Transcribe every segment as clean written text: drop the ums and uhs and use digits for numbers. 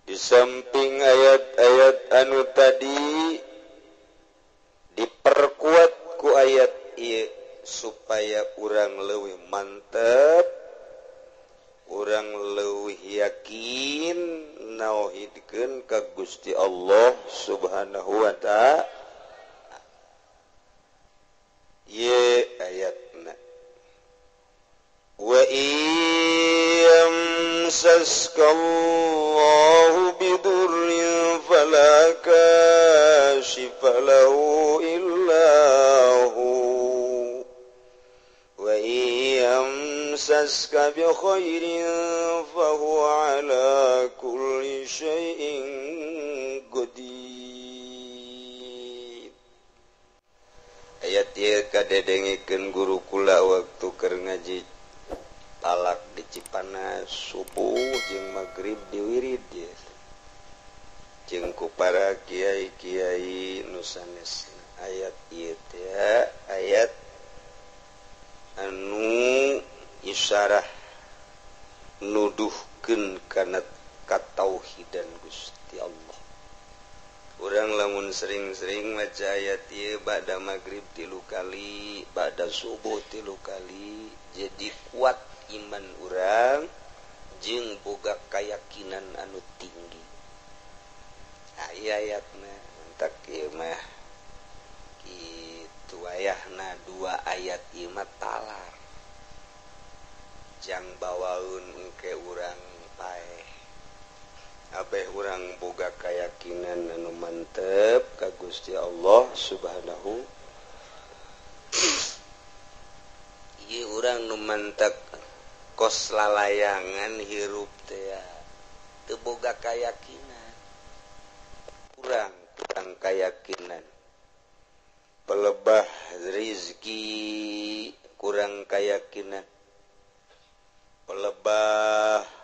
Di samping ayat-ayat anu tadi diperkuat ku ayat ieu supaya urang leuwih mantep, urang leuwih yakin nauhidkeun ka Gusti Allah Subhanahu wa ta'ala. Ieu ayatna wa yamsaskallahu bidurrin fala kashifa lahu illa hu wa yamsaska bi khairin fahuwa ala kulli syai'in qadir. Ayat ieu kadedengikeun guru kula waktu keur ngaji talak di Cipanas subuh jeung magrib diwirid ya. Jeung ku para kiai-kiai nu sanesna ayat ieu teh ayat anu isyarah nuduhkeun kana katauhidan Gusti Allah. Urang lamun sering-sering maca ayat ieu ba'da magrib 3 kali, ba'da subuh 3 kali, jadi kuat iman urang jeung boga keyakinan anu tinggi. Nah, ieu ayatna entak ieu mah kitu ayahna dua ayat ieu mah talar. Jang bawaeun engke urang paeh. Abeh urang boga keyakinan anu mantep ka Gusti Allah Subhanahu. Ieu urang nu mantep kos lalayangan hirup teh teu boga kayakinan, kurang kayakinan, pelebah rizki kurang kayakinan, pelebah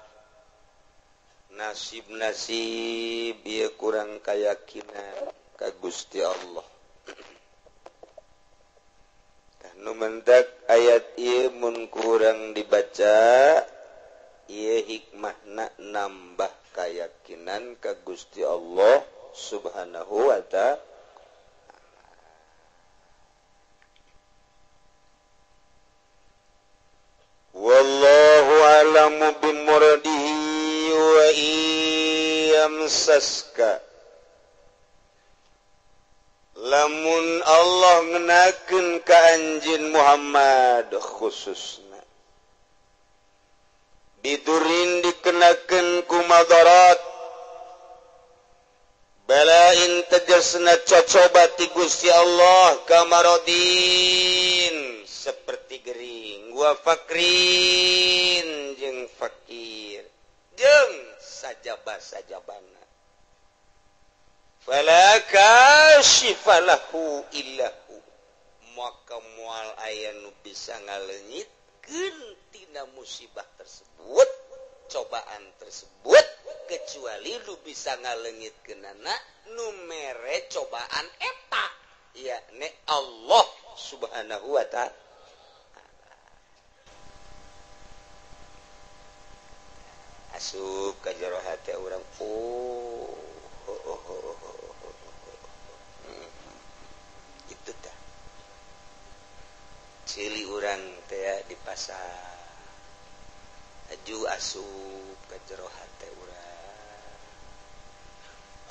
nasib-nasib ieu kurang kayakinan ka Gusti Allah. Nu mendak ayat ieu mun kurang dibaca ieu hikmahna nambah keyakinan ka Gusti Allah Subhanahu wa ta'ala. Wallahu a'lamu bimuradihi wa yamsaska. Lamun Allah ngenakeun ka anjeun Muhammad khususna bidurin dikenakeun ku madarat balain tegasna cocoba ti Gusti Allah kamarodin seperti gering wa fakrin jeung fakir jeung sajaba-sajabana fala kashifa lahu illahu, maka moal aya nu bisa ngaleungitkeun tina musibah tersebut, cobaan tersebut, kecuali lu bisa ngaleungitkeunana nu mere cobaan eta, yakni Allah Subhanahu wa ta'ala. Asup ka jero hate urang, oh itu tah cili urang teh di pasar aju asup ka jero hate urang.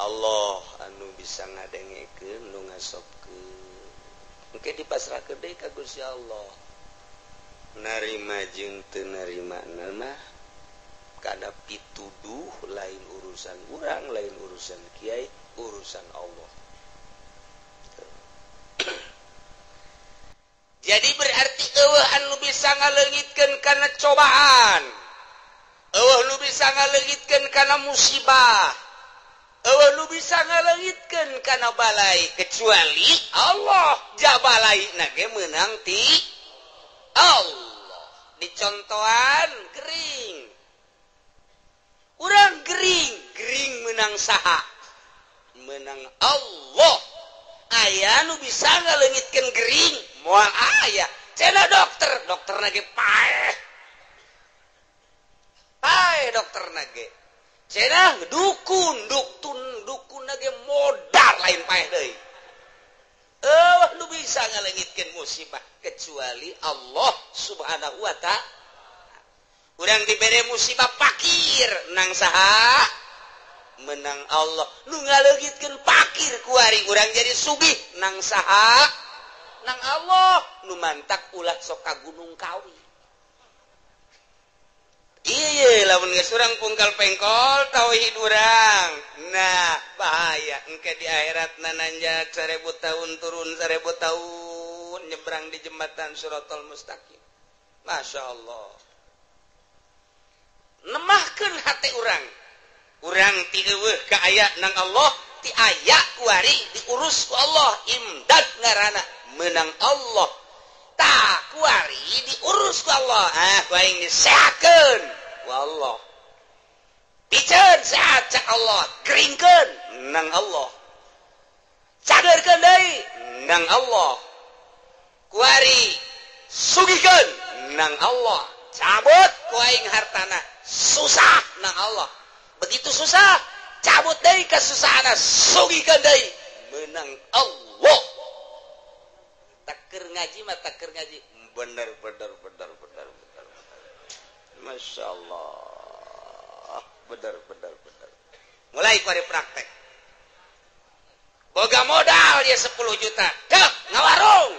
Allah anu bisa ngadengekeun nu ngasobkeun engke dipasrahkeun deui ka Gusti Allah. Narima jeung teu narima mah kana pituduh lain urusan urang, lain urusan kiai, urusan Allah. Jadi berarti eueuh anu bisa ngaleungitkeun kana cobaan, eueuh nu bisa ngaleungitkeun kana musibah, eueuh nu bisa ngaleungitkeun kana balai kecuali Allah. Jabalai na ge meunang ti Allah. Dicontohan gering. Urang gering, gering menang saha? Menang Allah. Aya nu bisa ngaleungitkeun gering, moal aya. Cenah dokter, dokterna ge paeh. Paeh dokterna ge. Cenah dukun dukun dukun lagi modal lain paeh deui. Eueuh nu bisa ngalengitkeun musibah kecuali Allah Subhanahu wa ta'ala. Urang dibere musibah pakir nang saha? Menang Allah. Nu ngaleungitkeun pakir kuari urang jadi sugih nang saha? Nang Allah. Nu mantak ulah sok ka Gunung Kawi. Iya lamun geus urang pungkal pengkol tauhid urang. Nah, bahaya engke di akhirat nananjak 1000 tahun turun 1000 tahun nyebrang di jembatan Siratal Mustaqim. Masya Allah. Nemahkeun hate urang. Urang ti eueuh ka aya nang Allah, ti aya kuari diurus ku Allah, imdad ngaranna menang Allah. Tah kuari diurus ku Allah. Ah, ku aing disehatkeun ku Allah. Piceun sehat cak Allah, keringkeun nang Allah. Cageurkeun deui nang Allah. Kuari sugihkeun nang Allah. Cabut ku aing hartana, susah nang Allah. Begitu susah, cabut deui kesusahanna, sugihkeun deui menang Allah. Taker ngaji mah taker ngaji bener bener bener bener bener. Masya Allah, bener bener bener. Mulai kuari praktek. Boga modal dia 10 juta, dek ngawarung.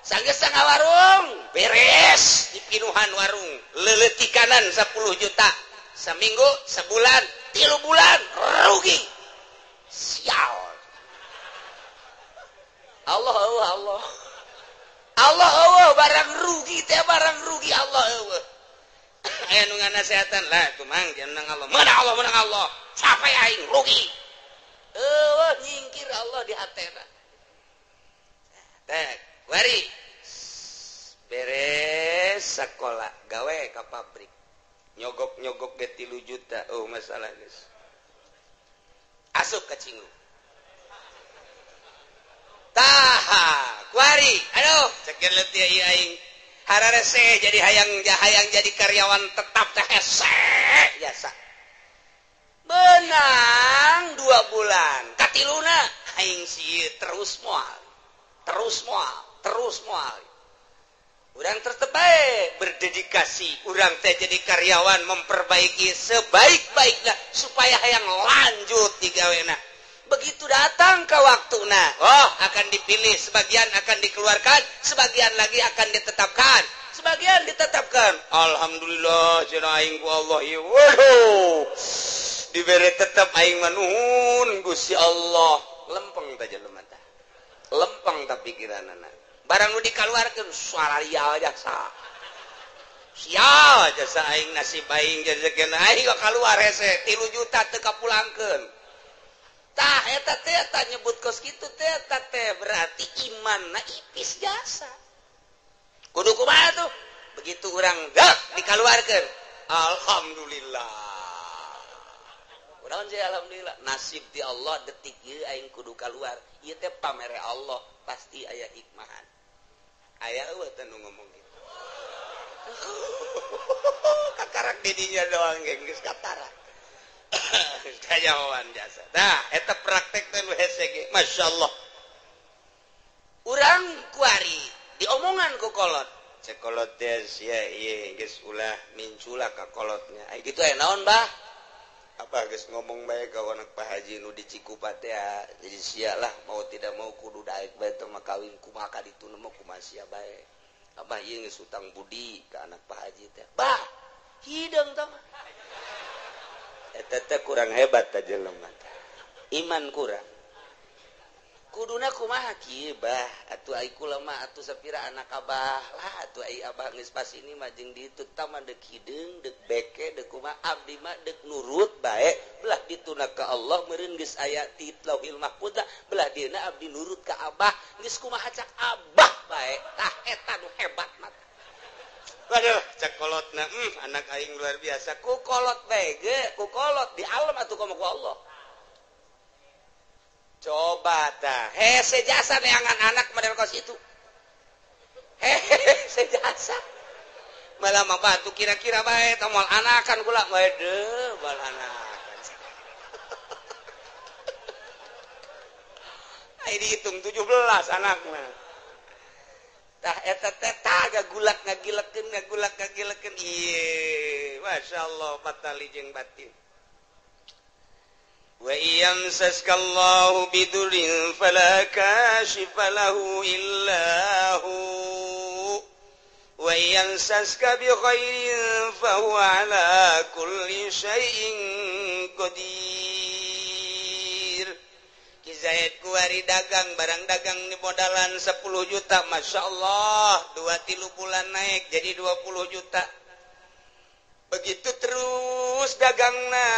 Sanggeus ngawarung, beres dipinuhan warung, leuleutikanan 10 juta. Seminggu, sebulan, 3 bulan rugi. Sial. Allah Allah Allah. Allah Allah barang rugi teh barang rugi Allah Allah. Aya nu nganasehatan lah tumang jeung Allah. Menang Allah menang Allah. Sampai aing rugi. Eueuh nyingkir Allah di hatena. Teh, wari beres sekolah gawe ka pabrik. Nyogok-nyogok ge 3 juta. Oh masalah geus. Asup ka cinglu. Taha, kuari, aduh, cekin letih ieu aing. Hararese jadi hayang jadi karyawan tetap teh hese jasa. Benang 2 bulan, katiluna aing sieun terus moal. Terus moal, terus moal. Urang tetep bae berdedikasi, urang teh jadi karyawan memperbaiki sebaik-baiknya supaya hayang lanjut digawena. Begitu datang ke waktuna, oh akan dipilih, sebagian akan dikeluarkan, sebagian lagi akan ditetapkan, sebagian ditetapkan. Alhamdulillah cenah aing ku Allah ieu. Waduh. Dibere tetep aing mah nuhun Gusti Allah. Lempeng teh jelema teh. Lempeng tah pikiranana. Barang nu dikaluarkeun salaria jasa. Sial jasa aing nasib aing jajakeun aing kaluar hese 3 juta teu kapulangkeun. Tah eta teh eta nyebut kos kitu teh eta teh berarti imanna ipis jasa. Kudu kumaha tuh? Begitu urang gak dikaluarkeun. Alhamdulillah. Kunaon sih alhamdulillah? Nasib di Allah detik ieu aing kudu kaluar. Ieu teh pamere Allah pasti aya hikmahan. Aya eueuh teh nu ngomong kitu. Kakarak didinya doang geus katara. Kajawan jasa. Nah, eta praktek teh nu hese ge. Masyaallah. Urang kuari diomongan ku kolot. Cek kolot teh sia ieu geus ulah mincula ka kolotnya. Ai kitu aya naon, Bah? Apa geus ngomong bae ka anak Pak Haji nu di Cikupa teh jadi sia lah mau tidak mau kudu daek bae teh mah kawin kumaha ka ditu mah kumaha sia bae. Abah ieu geus utang budi ka anak Pak Haji teh. Bah, hideung tah mah. Eta teh kurang hebat teh jelema teh. Iman kurang. Kuduna kumaha kieu bah, atuh ai kula mah atuh sapira anak abah lah atuh ai abah geus pas ini mah jeung ditu tah mah deuk hideung, deuk beke, deuk kumaha abdi mah deuk nurut bae, belah dituna ka Allah meureun geus aya ti Lauhil Mahfuz belah dieuna abdi nurut ka abah, geus kumaha cak abah bae. Tah eta nu hebat mah. Waduh, cak kolotna, anak aing luar biasa. Ku kolot bae ge, ku kolot di alam atuh komo ku Allah. Coba tah, hese jasa neangan anak model kos itu. Hese jasa. Malah mah batu kira-kira bae tah moal anakan kula bae deuh, moal anakan. Ari dihitung 17 anakna. Tah eta teh gagulak ngagilekeun ngagulak ngagilekeun. Ieu masyaallah patali jeung batin. Wa iyamsaskallahu bidurin fala kashifa lahu illa hu wa iyamsaska bi khairin fa huwa ala kulli syai'in qadir. Ki Zaid kuari dagang barang dagang di modalan 10 juta, Masya Allah 2-3 bulan naik jadi 20 juta. Begitu terus dagangna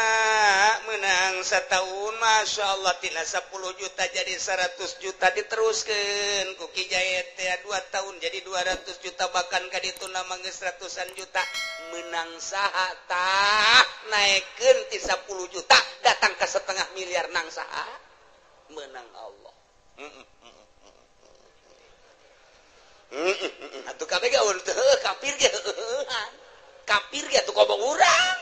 menang setahun Masya Allah tina 10 juta jadi 100 juta diteruskan ku Ki Zaid teh 2 tahun jadi 200 juta bahkan ka ditu nama geus ratusan juta menang saha tah naikeun ti 10 juta datang ke setengah miliar nang saha menang Allah. Atuh kabeh gaul teu kafir ge heueuhan. Kafir ge atuh kobong urang.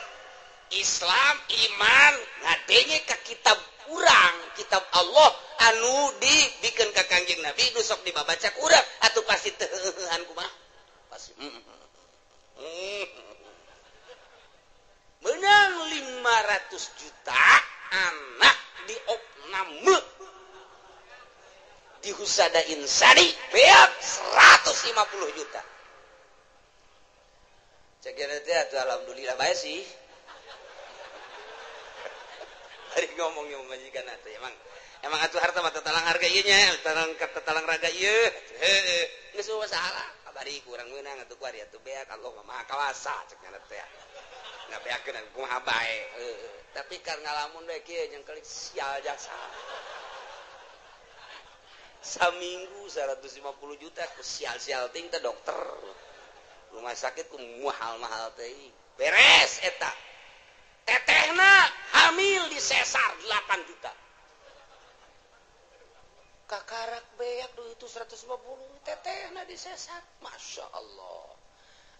Islam iman ngadenge ka kitab urang, kitab Allah anu dibikeun ka Kangjeng Nabi nu sok dibabaca ku urang atuh pasti teu heueuhan kumaha? Pasti. Menang 500 juta anak diopname di Husada Insani beak 150 juta. Cek teh atuh alhamdulillah bae sih. Bari ngomong yang majikan atuh emang atuh harta mah tatalang harga ieu nya, tatalang raga ieu. Heueuh, geus masalah. Kabari kurang meunang atuh kuari atuh beak Allah mah Maha Kawasa cek nya teh. Ngabeakeun kumaha bae. Heueuh, tapi kar ngalamun we kieu jeung kelik sial jasa. Saminggu 150 juta ku sial-sial ting teh dokter. Rumah sakit ku mahal-mahal teh. Beres eta. Tetehna hamil di sesar 8 juta. Kakarak beak duit itu 150 tetehna di sesar. Masya Allah.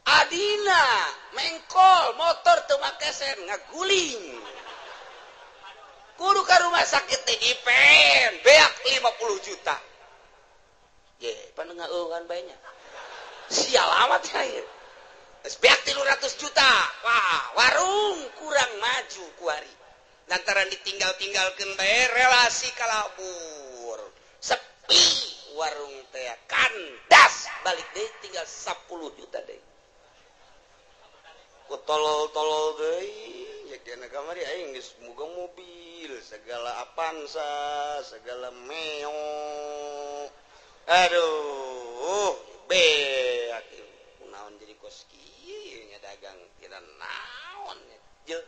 Adina mengkol motor teu make sen ngaguling. Kudu ka rumah sakit teh dipen beak 50 juta. Ye, pan ngeueuhan bae nya. Sial amat ya. Beak 300 juta. Wah, warung kurang maju kuari. Lantaran ditinggal-tinggalkeun bae relasi kalabur. Sepi warung teh kandas balik deui tinggal 10 juta deui. Ku tolol-tolol deui ya dina kamari aing geus moga mobil, segala Avanza, segala Meo. Aduh, beak naon jadi kos kieu nya dagang tidak naon je.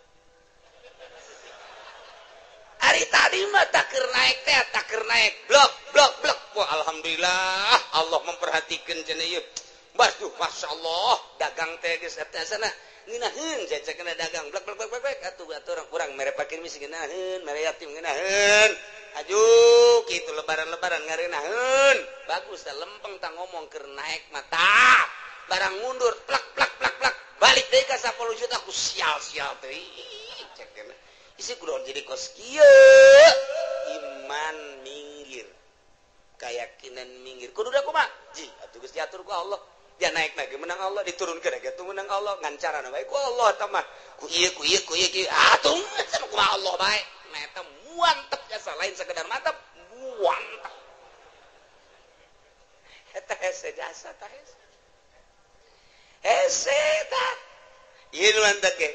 Ari tadi mah takeur naik teh takeur naik blok blok blok. Wah alhamdulillah Allah memperhatikan cenah ieu. Waduh masyaallah dagang teh geus eta sana ngeunaheun cecekna dagang blok blok blok blok atuh atuh urang mere pakir misi ngeunaheun mere yatim ngeunaheun. Aju kitu lebaran-lebaran ngareunaheun. Bagus teh lempeng tah ngomong keur naik mata. Barang mundur plak plak plak plak balik deui ka 10 juta ku sial-sial teh. Cek kena. Isi kudu jadi kos kieu. Iman minggir. Keyakinan minggir. Kudu da kumaha? Ji, atuh geus diatur ku Allah. Dia naik lagi menang Allah, diturunkeun lagi atuh menang Allah, ngancarana bae ku Allah eta mah. Ku ieu ku ieu ku ieu kieu. Atuh sama kumaha Allah bae. Nah eta muantep jasa lain sekedar mantap, muantep. Eta hese jasa tah hese. Hese tah. Ieu nu mantep ge.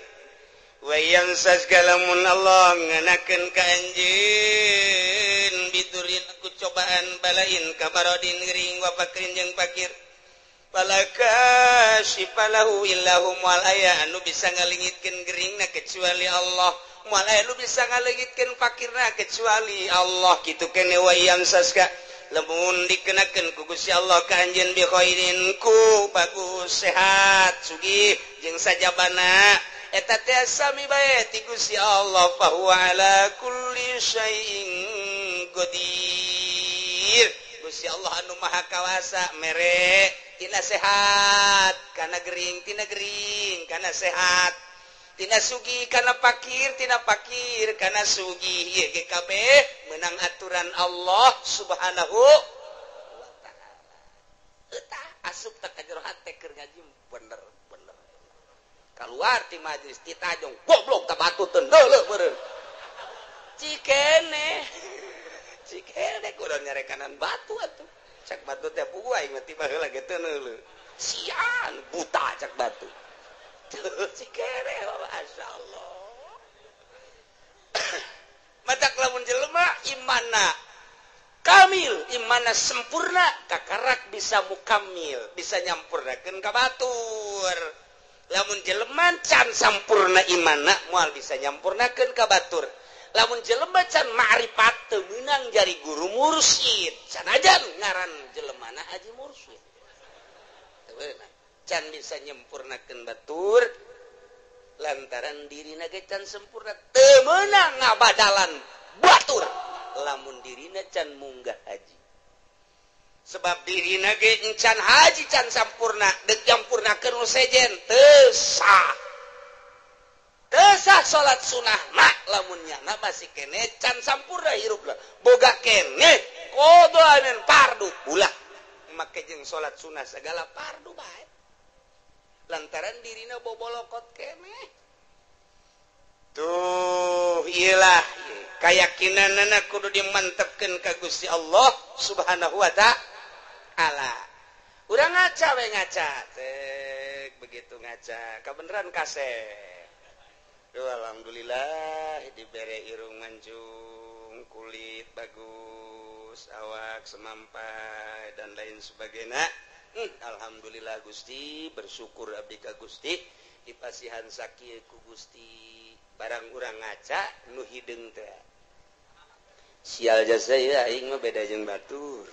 Wa yansas kalamun Allah nganakeun ka anjeun bidurin ku cobaan balain kabarodin gering wa fakrin jeung fakir. Falaka syifalahu illahu moal aya anu bisa ngalingitkeun geringna kecuali Allah. Moal aya nu bisa ngalingitkeun fakirna kecuali Allah. Kitu kene wa yamsaska lamun dikenakeun ku Gusti Allah ka anjeun bi khairin ku bagus sehat sugih jeung sajabana eta teh sami bae ti Gusti Allah fa huwa ala kulli syai'in qadir. Gusti Allah anu maha kawasa mere tina sehat kana gering tina gering kana sehat Tina sugih kana pakir, tina pakir kana sugih. Ieu ge kabeh meunang aturan Allah Subhanahu wa taala. Eta asup tak ka jero hate keur ngaji bener bener. Kaluar ti majelis ti tajong goblok ta batu teu deuleuh meureun. Cikene. Cikene kudu nyarekanan batu atuh. Cak batu teh puguh aing mah tiba heula ge teu neuleuh. Sian buta cak batu. Cikene masya Allah. Matak lamun jelema imana kamil, imana sempurna, kakarak bisa mukamil, bisa nyampurnakeun ka batur. Lamun jelema can sampurna imana moal bisa nyampurnakeun ka batur. Lamun jelema can ma'rifat teu meunang jari guru mursyid. Sanajan ngaran jelemana haji mursyid. Teu meunang. Can bisa nyempurnakeun batur lantaran dirina ge can sempurna teu meunang ngabadalan batur lamun dirina can munggah haji. Sebab dirina ge can haji can sampurna deuk nyampurnakeun nu sejen teu sah. Teu sah salat sunah mah lamun nyana masih kene can sampurna hirupna. Boga kene qadaan fardu ulah make jeung salat sunah segala fardu bae. Lantaran dirina bobolokot kene. Tuh iyalah keyakinanana kudu dimantepkeun ka Gusti Allah Subhanahu wa ta'ala. Urang ngaca we ngaca. Cek begitu ngaca kabeneran kasep. Duh alhamdulillah dibere irung mancung, kulit bagus, awak semampai dan lain sebagainya. Alhamdulillah Gusti, bersyukur abdi ka Gusti dipasihan sakieu ku Gusti. Barang urang ngaca nu hideung teh. Sial jasa ieu aing mah beda jeung batur.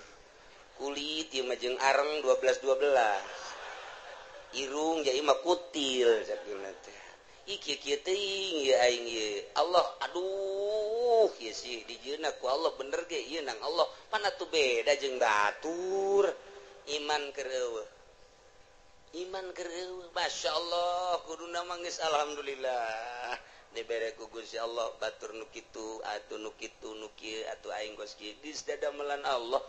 Kulit ieu mah jeung areng 12 12. Irung ja ieu mah kutil sakieu teh. Ih kieu kieu teuing ieu aing ieu. Allah aduh ieu sih dijieunna ku Allah bener ge ieu nang Allah. Pan atuh beda jeung batur. Iman keur iman keur Masya Allah kuduna mangis alhamdulillah dibere ku Gusti Allah batur nu kitu atuh nu kitu nu kieu atuh aing geus kieu geus dadamelan Allah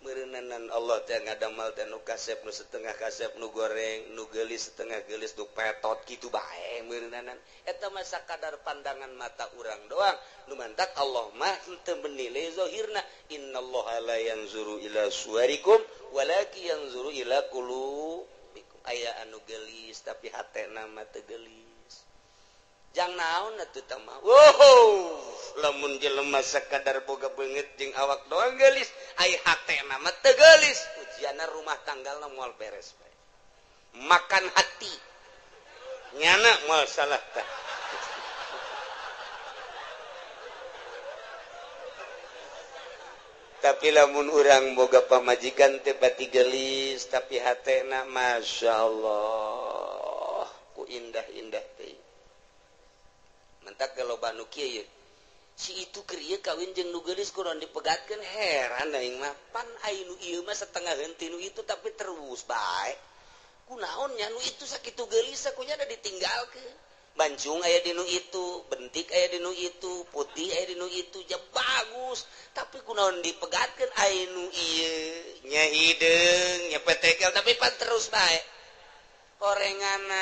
meureunanan Allah teh ngadamel teh nu kasep nu setengah kasep nu goreng nu geulis setengah geulis nu petot kitu bae meureunanan eta mah sakadar pandangan mata urang doang nu mantak Allah mah teu menilai zahirna innallaha la yanzuru ila suwarikum walaki yanzuru ila qulubikum aya anu geulis tapi hatena mah teu geulis jang naon atuh tah mah wow lamun jelema sakadar boga beungeut jeung awak doang geulis ai hatena mah teu geulis ujianna rumah tanggalna moal beres bae makan hati nyana moal salah tah. Tapi lamun urang boga pamajikan teh pati geulis tapi hatena masyaallah ku indah-indah teh. Mentak loba nu kieu si itu keur ieu kawin jeung nu geulis kudu dipegatkeun heran aing mah pan ai nu ieu mah setengah henteu nu itu tapi terus bae kunaon nya nu itu sakitu geulis kunya da ditinggalkeun bancung aya di nu itu bentik aya di nu itu putih aya di nu itu ja bagus tapi kunaon dipegatkeun ai nu ieu nya hideung nya petekel tapi pan terus bae orenganan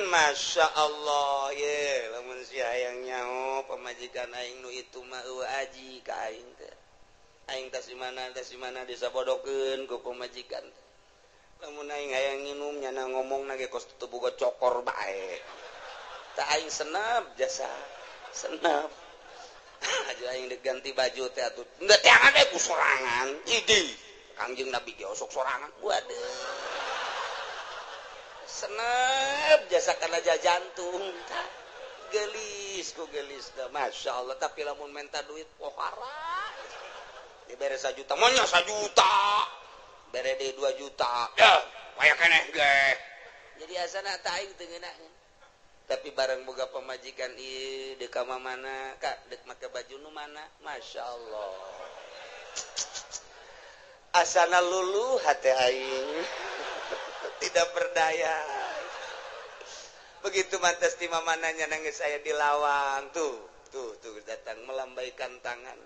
Masya Allah ye lamun si hayang nyaho pamajikan aing nu itu mah eueuh aji ka aing teh aing tas di mana disabodokeun ku pamajikan teh lamun aing hayang nginum nyana ngomongna ge kos teu boga cokor bae tah aing senep jasa senep aja aing deuk ganti baju teh atuh henteu teangan we ku sorangan idi Kangjeng Nabi ge osok sorangan waduh senep jasa kana jantung gelis ku gelis dah Masya Allah tapi lamun minta duit pohara dibere 1 juta monya 1 juta bere deui 2 juta ya aya keneh ge jadi asana tah aing teu ngeunaheun tapi bareng boga pamajikan ieu deuk ka mana ka deuk make baju nu mana Masya Allah asana luluh hate aing tidak berdaya. Begitu mantas di mamananya nangis saya di lawang tuh tuh tuh datang melambaikan tangan.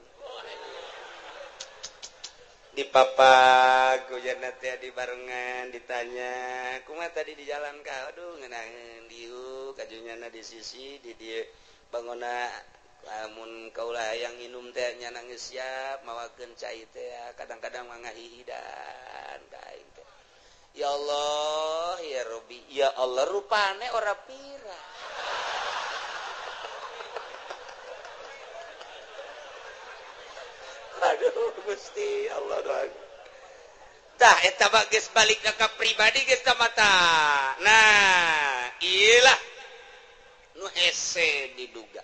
Di papak hujan teh di barengan ditanya kumaha tadi di jalan ka aduh ngeunaheun diuk kajunyana di sisi di dieu bangona lamun kaula hayang nginum teh nya nangis siap mawakeun cai teh kadang-kadang mah ngahihidan ka aing teh. Ya Allah ya Rabbi ya Allah rupane ora pira. Aduh Gusti Allah doang. Tah eta mah geus balik ka pribadi geus ta mata. Nah, iyalah nu hese diduga.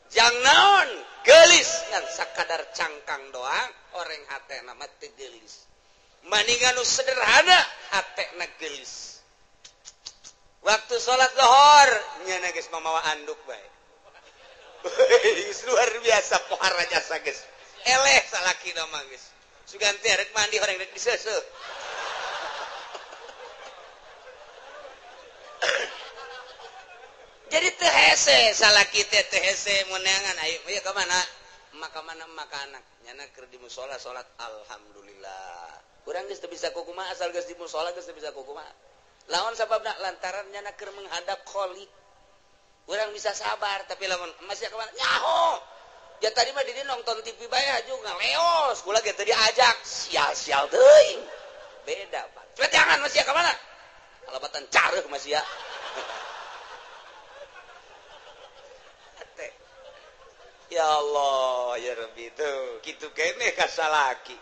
Jang naon geulis ngan sakadar cangkang doang oreng hatena mah teu geulis. Maningan nu sederhana hatena geulis. Waktu salat zuhur nya geus mamawa anduk bae. Luar biasa pohara jasa geus. Eleh salaki mah geus. Sugan teh rek mandi horeng rek diseuseuh. Jadi teu hese salaki teh teu hese meunangan ayo ieu ka mana? Maka mana maka anak. Nyana keur di musala salat alhamdulillah. Urang geus teu bisa kukumaha asal geus di musala geus teu bisa kukumaha. Lawan sababna lantaran nyana keur menghadap Khalik. Urang bisa sabar tapi lamun masih ka mana? Nyaho. Ya tadi mah didi nonton TV bae juga ngaleos, kula ge teu diajak, sial-sial teuing. Beda, Pak. Cepet jangan masih ka mana? Kalabatan careuh masih ya. Ya Allah, ya Rabbi tuh, kitu keneh ka salaki.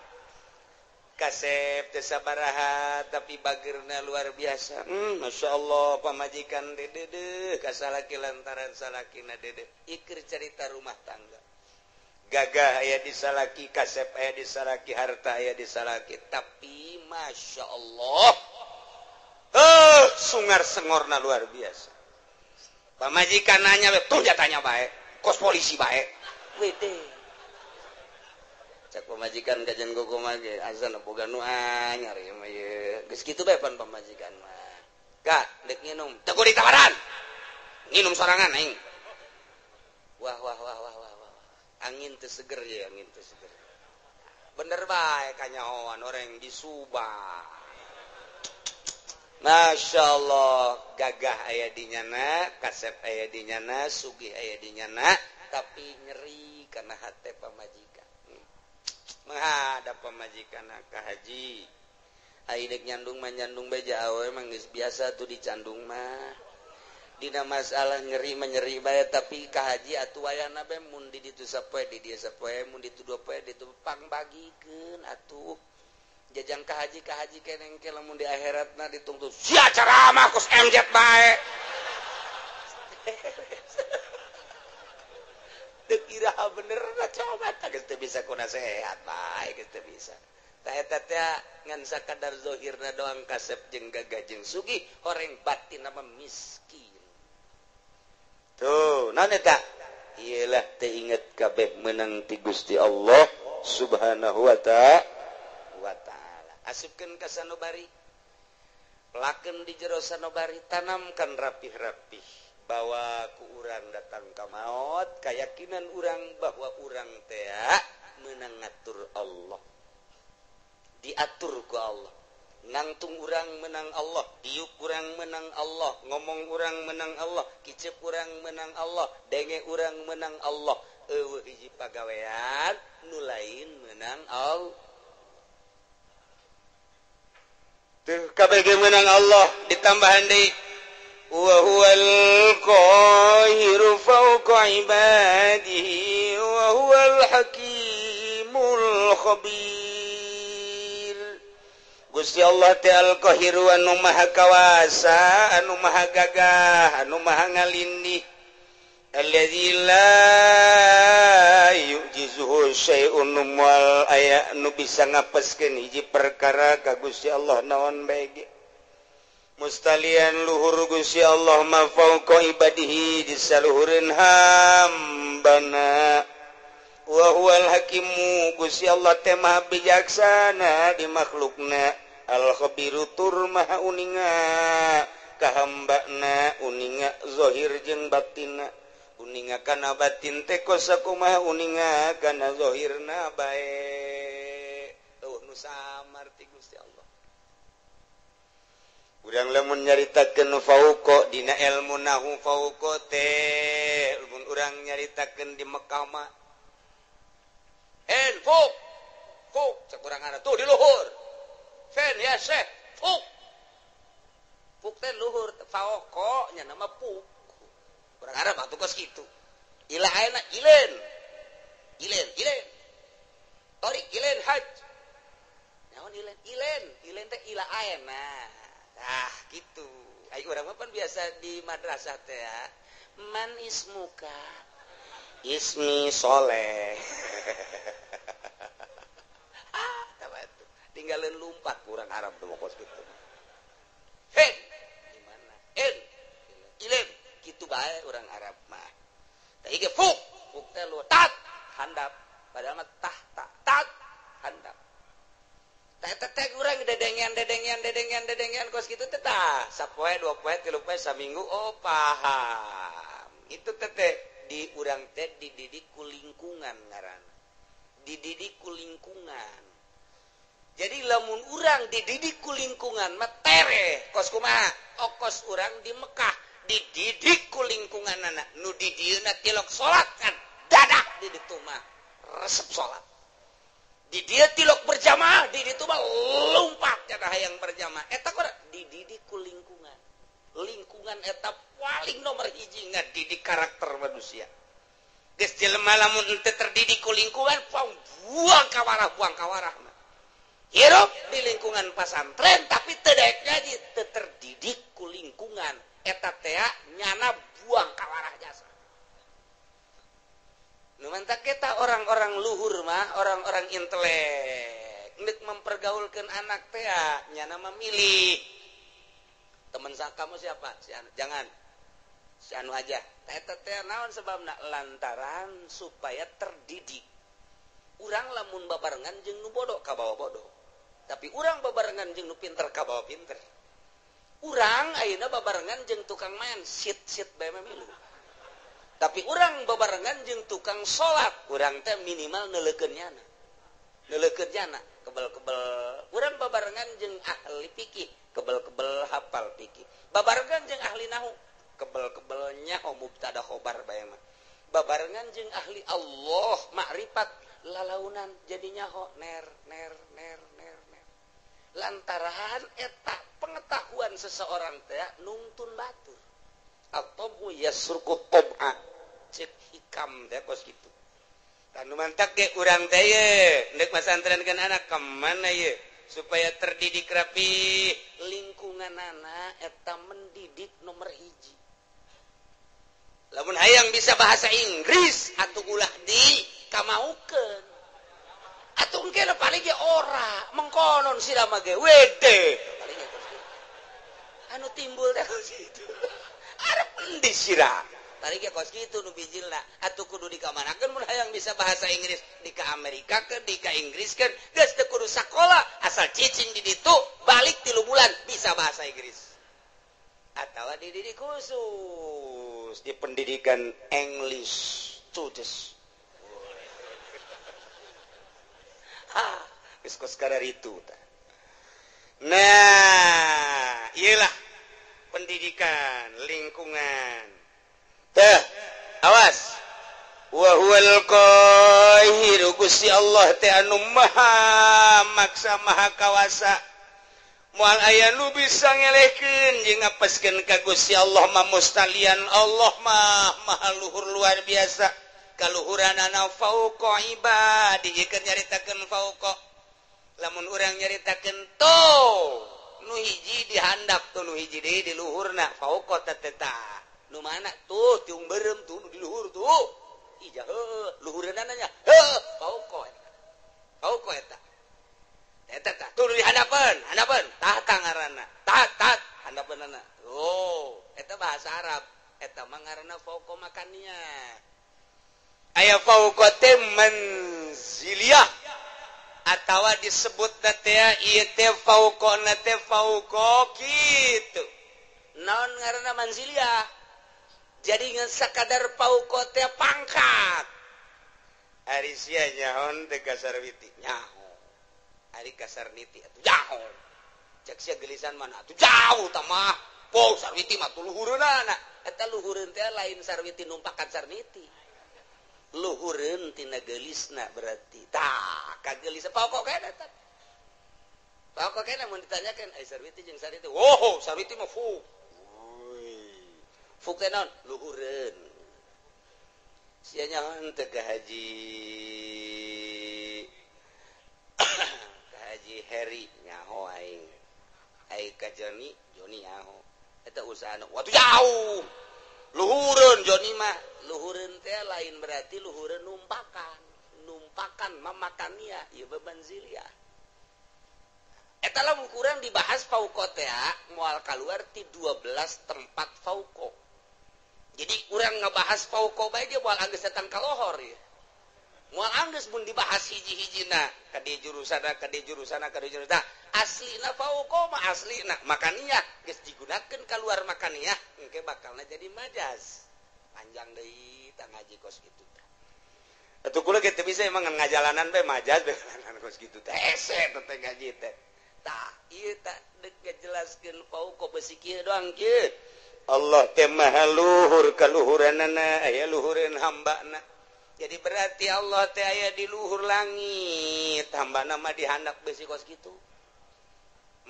Kasep teu sabaraha tapi bageurna luar biasa. Masya Allah pamajikan dedeuh ka salaki lantaran salakina dedeuh. Iker cerita rumah tangga. Gagah aya di salaki, kasep aya di salaki, harta aya di salaki, tapi masya Allah, sungar sengorna luar biasa. Pamajikan nanya, tuh jatanya bae, kos polisi bae, wede. Cak pamajikan kajian gogo mah ge, azan boga nu anyar ieu mah ieu. Geus kitu bae pan pamajikan mah. Kak, dek nginum, teu kudu ditawaran. Nginum sorangan aing. Wah wah wah wah wah. Angin teu seger ya, angin teu seger. Bener bae kanyahoan orang di Subang. Masya Allah, gagah aya di nyana, kasep aya di nyana, sugih aya di nyana, tapi nyeri karena hate pamajikan. Menghadap pamajikan ka haji. Ai deuk nyandung mah nyandung bae awe mah geus biasa tuh dicandung mah. Dina masalah nyeri menyeri bae tapi ka haji atuh wayahna bae mun di ditu sapoe di dieu sapoe mun ditu dua poe ditu pangbagikeun atuh jajang ka haji keneng ke lamun di akhiratna ditungtut sia ceramah kos MZ bae deuk iraha bener na coba tah geus teu bisa ku nasehat bae geus teu bisa tah eta teh ngan sakadar zahirna doang kasep jeung gagah jeung sugih horeng batin mah miskin. Tuh, naon eta? Iyalah teu inget kabeh meunang ti Gusti Allah Subhanahu wa ta'ala. Asupkeun ka sanobari. Pelakeun di jero sanobari, tanamkan rapih-rapih bahwa ku urang datang ka maot, kayakinan urang bahwa urang teh meunang ngatur Allah. Diatur ku Allah. Nangtung urang menang Allah, diuk urang menang Allah, ngomong urang menang Allah, kicep urang menang Allah, denge urang menang Allah. Eueuh hiji pagawean nu lain menang Allah. Teu kabeh ge menang Allah ditambahan deui wa huwal qahiru fawqa ibadihi wa huwal hakimul khabir. Gusti Allah teh al-Qahiru anu maha kawasa, anu maha gagah, anu maha ngalindih. Alladzi la yu'jizuhu syai'un moal aya nu bisa ngapeskeun hiji perkara ka Gusti Allah naon bae ge. Mustalian luhur Gusti Allah ma fauqa ibadihi disaluhureun hambana. Wa huwal hakimu Gusti Allah teh maha bijaksana di makhlukna. Al khabiru tur maha uninga ka hambana uninga zahir jeung batinna uninga kana batin teh kos sakumaha uninga kana zahirna bae eueuh nu samar ti Gusti Allah. Urang lamun nyaritakeun fauqa dina ilmu nahu fauqa teh mun urang nyaritakeun di Mekah mah en fuk fuk cek urang arah tuh di luhur fen ya syekh fuk fuk teh luhur fauqa nya nama fuk urang Arab atuh kos kitu ila ayeuna ilen ilen ilen torik ilen haj naon ilen ilen ilen teh ila ayeuna ah gitu. Ai urang mah pan biasa di madrasah teh ya. Man ismuka ismi soleh. Ah tah tinggalin lumpat kurang Arab tuh kos kitu. Hen di mana en ilen kitu bae urang Arab mah. Tah ieu fuk fuk teh lu tat handap padahal mah tah ta tat handap. Teh urang dedengean dedengean dedengean dedengean kos kitu teh tah sapoe dua poe tilu poe saminggu oh paham. Itu teh di urang teh dididik ku lingkungan ngaranna. Dididik ku lingkungan. Jadi lamun urang dididik ku lingkungan mah tereh kos kumaha? Okos urang di Mekah dididik ku lingkunganana nu di dieuna tilok salat kan dadak di ditu mah resep salat. Di dia tilok berjamaah, di ditu mah lompat cenah hayang berjamaah. Eta kora dididik ku lingkungan. Lingkungan eta paling nomor hiji ngadidik karakter manusia. Geus jelema lamun henteu terdidik ku lingkungan, buang kawarah mah. Hirup di lingkungan pasantren tapi teu daek ngaji, teu terdidik ku lingkungan. Eta teh nyana buang kawarah jasa. Nu mantak kita orang-orang luhur mah, orang-orang intelek nek mempergaulkeun anak teh nyana memilih. Teman kamu siapa? Si anu. Jangan. Si anu aja. Eta teh naon sebabna? Lantaran supaya terdidik. Urang lamun babarengan jeung nu bodoh kabawa bodoh. Tapi urang babarengan jeung nu pinter kabawa pinter. Urang ayeuna babarengan jeung tukang main sit-sit bae mah milu. Tapi urang babarengan jeung tukang salat, urang teh minimal neuleukeun nyana. Neuleukeun nyana, kebel-kebel. Urang babarengan jeung ahli fikih, kebel-kebel hafal fikih. Babarengan jeung ahli nahu, kebel-kebel nyaho mubtada khobar bae mah. Babarengan jeung ahli Allah makrifat, lalaunan jadi nyaho ner ner ner ner ner. Lantaran eta pengetahuan seseorang teh nungtun batur. Atau yasruku tab'a. Cek hikam teh kos kitu. Tanu mantak ge urang teh ye, ndek masantrenkeun anak ka mana ye supaya terdidik rapi. Lingkunganana eta mendidik nomor hiji. Lamun hayang bisa bahasa Inggris atuh ulah di kamaukeun. Atuh engke paling ge ora, mengkonon sira mah ge wede. Paling ge kos kitu. Anu timbul teh kos kitu. Arep endi sira? Tadi ge kos kitu nu bijilna atuh kudu dikamanakeun mun hayang bisa bahasa Inggris di ka Amerika keun di ka Inggris keun geus teu kudu sakola asal cicing di ditu balik 3 bulan bisa bahasa Inggris. Atawa dididik khusus di pendidikan English students. Ha, geus kos kararitu tah. Nah, iyalah pendidikan lingkungan. Teh, awas. Wa huwal qahiru Gusti Allah teh anu maha maksa maha kawasa. Moal aya nu bisa ngelehkeun jeung ngapeskeun ka Gusti Allah mah mustalian Allah mah maha luhur luar biasa. Kaluhuranana fauqa ibadi keur nyaritakeun fauqa. Lamun urang nyaritakeun to nu hiji dihandap tuh nu hiji deui di luhurna fauqa teh tah. Nu mana tuh tiung berem tuh nu di luhur tuh. Ija heuh luhureunana nya heuh fauqa eta. Fauqa eta. Eta tah tuh nu di handapeun, handapeun tah ngaranna. Tah tah handapeunana. Oh, eta bahasa Arab. Eta mah ngaranna fauqa makannya. Aya fauqa teh manziliyah atawa disebut teh ieu teh fauqona teh fauqa kitu. Naon ngaranna manziliyah? Jadi ngan sakadar pauko teh pangkat. Ari sia nyaho teh ka Sarwiti nyaho. Ari ka Sarniti atuh jauh. Cek sia gelisan mana atuh jauh tah mah. Po Sarwiti mah tuh luhureunana. Eta luhureun teh lain Sarwiti numpakan Sarniti. Luhureun tina geulisna berarti. Tah, kagelis pauko kene eta. Pauko kene mun ditanyakeun ai Sarwiti jeung Sarniti. Wow, Sarwiti mah fuk. Fuk teh naon? Luhureun. Sia nyaho teh ka Haji ka Haji Heri nyaho aing. Ai ka Joni, Joni nyaho. Eta usahana watuh jauh. Luhureun Joni mah. Luhureun teh lain berarti luhureun numpakan. Numpakan mamakania ieu manziliyah. Eta lamun kurang dibahas fauqo teh moal kaluar ti 12 tempat fauqo. Jadi urang ngebahas fauqo bae ge moal anggeus datang ka lohor ya. Moal anggeus mun dibahas hiji-hijina ka di jurusana ka di jurusana ka di jurusana. Aslina fauqo mah aslina makaniah geus digunakeun kaluar makaniah engke bakalna jadi majas. Panjang deui tah ngaji kos kitu tah. Atuh kula ge teu bisa emang ngajalanan bae majas bae kos kitu teh hese teh ngaji teh. Tah ieu tah deuk ngajelaskeun fauqo besi kieu doang kieu. Allah teh maha luhur kaluhuranana aya luhureun hambana. Jadi berarti Allah teh aya di luhur langit, hambana mah dihandap besi kos kitu.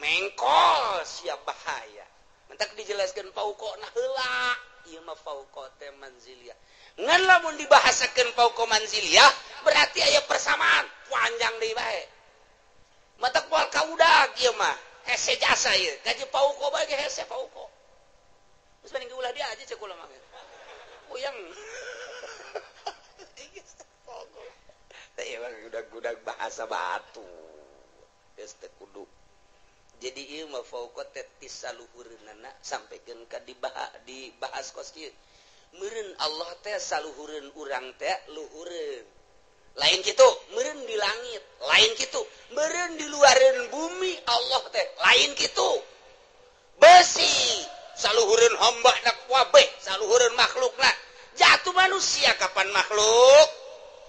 Mengkol siap bahaya. Mentak dijelaskeun fauqo na heula, ieu mah fauqo teh manziliyah. Ngan lamun dibahasakeun fauqo manziliyah berarti aya persamaan, panjang deui bae. Matak moal kaudag ieu mah, hese jasa ieu. Gaji fauqo bae ge hese fauqo. Terus mending ulah dia aja cek ulah mah. Puyeng. Teh emang gudag-gudag bahasa batu. Geus teu kudu. Jadi ieu mah fauqo teh ti saluhureunana sampikeun ka dibahas kos kieu. Meureun Allah teh saluhureun urang teh luhureun. Lain kitu, meureun di langit, lain kitu. Meureun di luareun bumi Allah teh, lain kitu. Besi saluhureun hamba na kabeh, saluhureun makhlukna. Jatuh manusia kapan makhluk?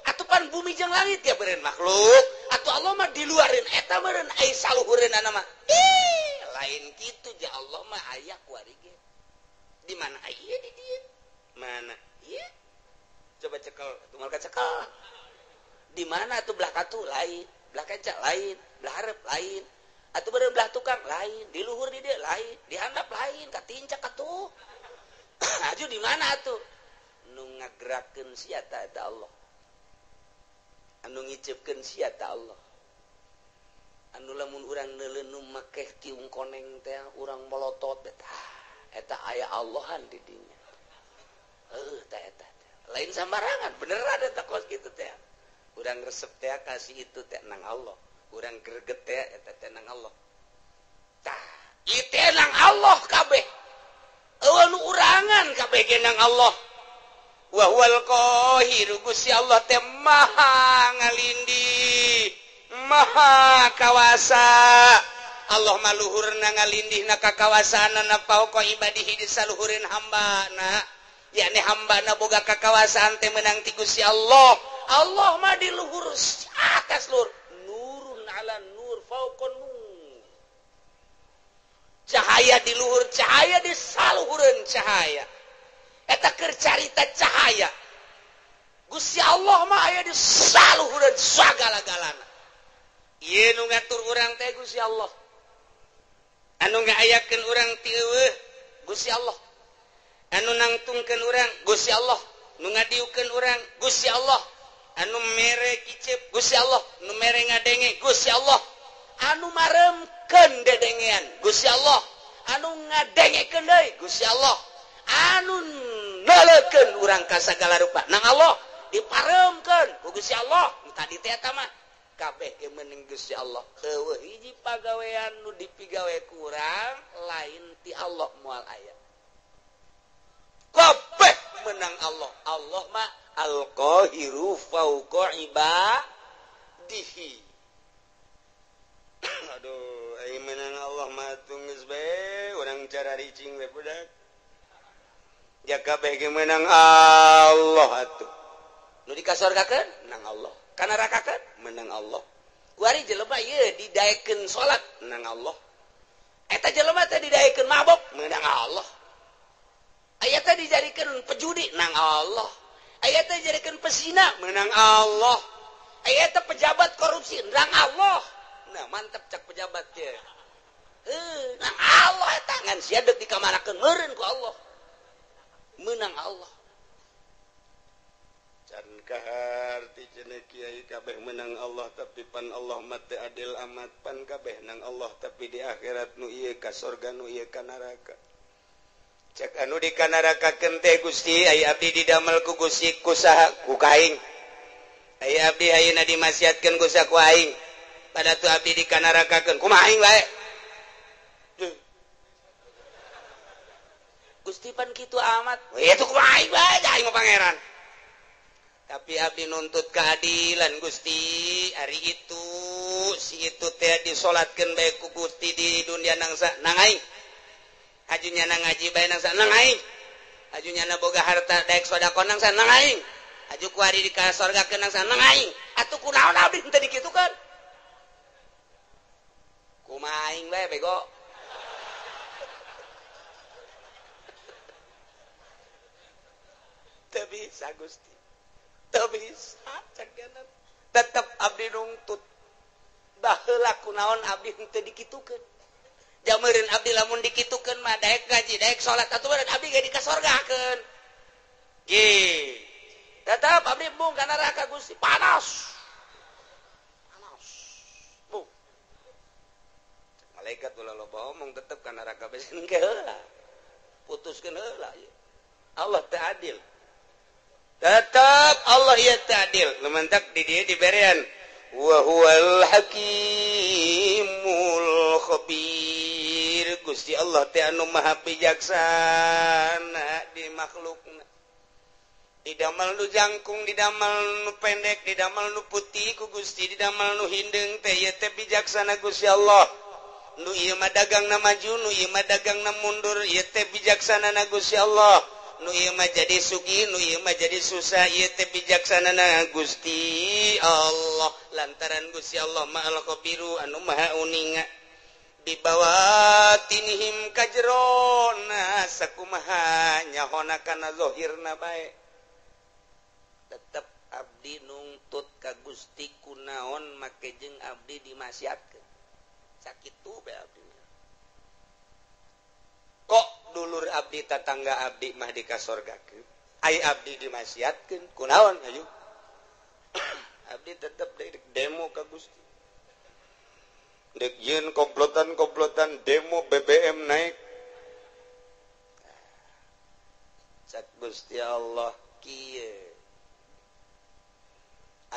Atuh pan bumi jeung langit ya meureun makhluk. Atuh Allah mah di luareun eta meureun ai saluhureunana mah. Ih, lain kitu ja Allah mah aya kuari ge. Di mana aya di dieu? Mana? Ieu. Coba cekel, atuh moal kacekel. Di mana atuh belah katu lain, belah kenca lain, belah hareup lain. Atuh meureun belah tukang lain, di luhur di dieu lain, di handap lain, katincak atuh. Aju di mana atuh? Nu ngagerakeun sia ta eta Allah. Anu ngiceupkeun sia ta Allah. Anu lamun urang neuleun nu makeh tiung koneng teh urang molotot tah eta aya Allahan di dinya. Heuh tah eta. Lain sambarangan beneran eta kos kitu teh. Urang resep teh kasih itu teh nang Allah. Urang greget teh eta teh nang Allah. Tah, ieu teh nang Allah kabeh. Eueuh nu urangan kabeh ge nang Allah. Wa huwal qahiru Gusti Allah teh maha ngalindih, maha kawasa. Allah mah luhurna ngalindihna ka kawasaanana fauqa ibadihi di saluhureun hambana. Yakni hambana boga kakawasaan teh meunang ti Gusti Allah. Allah mah di luhur atas luhur. Nurun ala nur fauqa nur. Cahaya di luhur cahaya di saluhureun cahaya. Eta keur carita cahaya. Gusti Allah mah aya di saluhureun sagala-galana. Ieu nu ngatur urang teh Gusti Allah. Anu ngaayakeun urang ti eueuh Gusti Allah. Anu nangtungkeun urang Gusti Allah, nu ngadiukeun urang Gusti Allah, anu mere kicep Gusti Allah, nu mere ngadenge Gusti Allah, anu maremkeun dedengean Gusti Allah, anu ngadengekeun deui Gusti Allah, anu neuleukeun urang ka sagala rupa nang Allah diparemkeun ku Gusti Allah. Tadi teh eta mah kabeh ge meunang Gusti Allah. Eueuh hiji pagawean nu dipigawe ku urang lain ti Allah moal aya. Kabeh menang Allah. Allah mah al-qahiru fauqa ibadihi. Aduh, aing menang Allah mah geus bae urang cara ricing we budak. Jaka kabeh ge menang Allah atuh. Nu dikasorgakeun menang Allah, ka nerakakeun menang Allah. Kuari jelema ieu didaekeun salat menang Allah. Eta jelema teh didaekeun mabok menang Allah. Aya teh dijadikeun pejudi nang Allah. Aya teh dijadikeun pesina menang Allah. Aya teh pejabat korupsi nang Allah. Nah, mantep cak pejabat teh. Nang Allah eta ngan sia deuk dikamanakeun meureun ku Allah. Menang Allah. Can kaharti cenah kiai kabeh menang Allah tapi pan Allah mah teu adil amat pan kabeh nang Allah tapi di akhirat nu ieu ka sorga nu ieu ka neraka. Cek anu di kanarakakeun teh Gusti ai abdi didamel ku Gusti ku saha ku kaing. Ai abdi ayeuna dimasiatkeun ku saha ku aing. Pada tu abdi dikanarakakeun kumaha aing bae. Gusti pan kitu amat. Itu kumaha aing bae aing mah pangeran. Tapi abdi nuntut keadilan Gusti, ari itu si itu teh disolatkeun bae ku Gusti di dunia nangsa nang aing. Hajunya na ngaji bae nang nang aing. Hajunya na boga harta daek sedekah nang nang aing. Haju ku ari di ka sorgakeun nang nang aing. Atuh kunaon abdi teu dikitukeun? Kumaha aing bae bego. Teu bisa Gusti. Teu bisa cagana. Tetep abdi nungtut. Baheula kunaon abdi teu dikitukeun? Jameureun abdi lamun dikitukeun mah daek ngaji, daek salat atuh meureun abdi ge dikasorgakeun. Ge. Tetep abdi embung ka neraka Gusti, panas. Panas. Bung. Malaikat ulah loba omong tetep ka neraka bae engke heula. Putuskeun heula ieu. Allah teu adil. Tetep Allah ieu teu adil. Lumantak di dieu diberean wa huwal hakimul khabir. Gusti Allah teh anu maha bijaksana di makhlukna. Didamel nu jangkung, didamel nu pendek, didamel nu putih ku Gusti, didamel nu hindeung teh ieu teh bijaksana Gusti Allah. Nu ieu mah dagangna maju, nu ieu mah dagangna mundur, ieu teh bijaksanana Gusti Allah. Nu ieu mah jadi sugih, nu ieu mah jadi susah, ieu teh bijaksanana Gusti Allah. Lantaran Gusti Allah Maha Khabiru anu maha uninga. Dibawatinihim kajrona sakumaha nyahona kana zahirna bae. Tetep abdi nungtut ka Gusti kunaon make jeung abdi dimasiatkeun. Sakitu bae abdi. Kok dulur abdi tatangga abdi mah dikasorgakeun, ai abdi dimasiatkeun kunaon ayo. Abdi tetep demo ka Gusti. Dek yeun komplotan-komplotan demo BBM naik. Cak Gusti Allah kieu.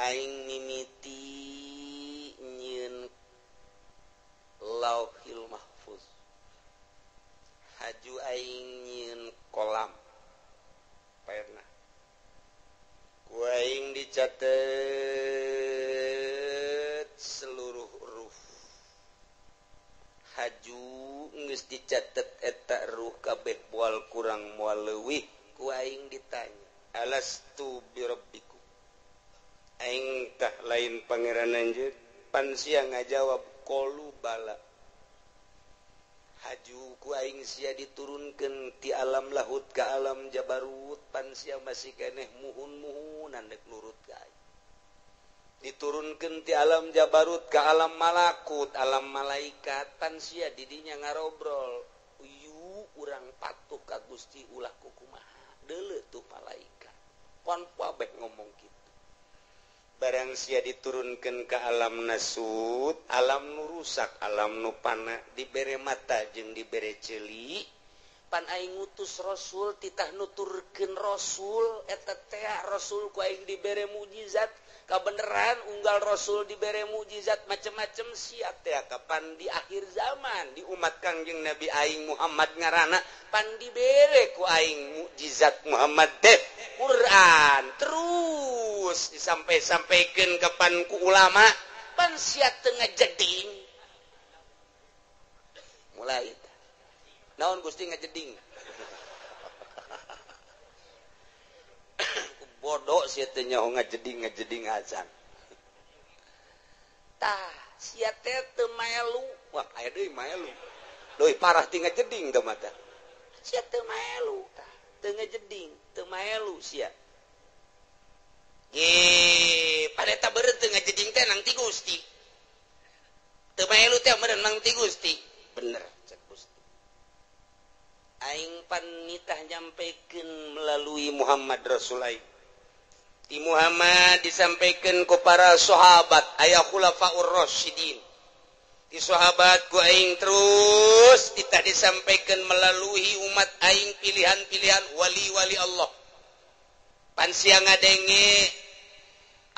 Aing mimiti nyieun Lauhil Mahfuz. Haju aing nyieun kolam. Pernah. Ku aing dicatet seluruh huruf. Haju geus dicatet eta ruh kabeh moal kurang moal leuwih ku aing ditanya alastu birabbikum aing tah lain pangeran anjeun pan sia ngajawab qalu bala. Haju ku aing sia diturunkeun ti alam lahut ka alam jabarut pan sia masih keneh muhun-muhunan dek nurut ka aing. Diturunkeun ti alam jabarut ka alam malakut, alam malaikat, pan sia didinya ngarobrol. Uyu urang patuh ka Gusti ulah kukumaha. Deuleu tuh malaikat. Pon kabeh ngomong kitu. Barang sia diturunkeun ka alam nasut, alam nu rusak, alam nu pana, dibere mata jeung dibere ceuli. Pan aing ngutus rasul titah nuturkeun rasul eta teh rasul ku aing dibere mukjizat. Kabeneran unggal rasul dibere mukjizat macem-macem sia teh kapan di akhir zaman di umat Kangjeng Nabi aing Muhammad ngaranna pan dibere ku aing mukjizat Muhammad teh Quran terus disampai-sampaikeun kapan ku ulama pan sia teu ngajeding. Mulai naon Gusti ngajeding. Bodoh sia teh nyaho ngajeding acan. Tah sia teh teu maelu. Wah aya deui maelu. Leuwih parah ti ngajeding teh mah tah. Sia teu maelu tah, teu ngajeding, teu maelu sia. Ge, paneta beureut teu ngajeding teh nang ti Gusti. Teu maelu teh meureun nang ti Gusti. Bener cek Gusti. Aing pan nitah nyampekeun melalui Muhammad Rasul aing. Ti Muhammad disampaikan ku para sahabat aya khulafaur rasyidin. Ti sahabat ku aing terus titah disampaikan melalui umat aing pilihan-pilihan wali-wali Allah. Pan sia ngadenge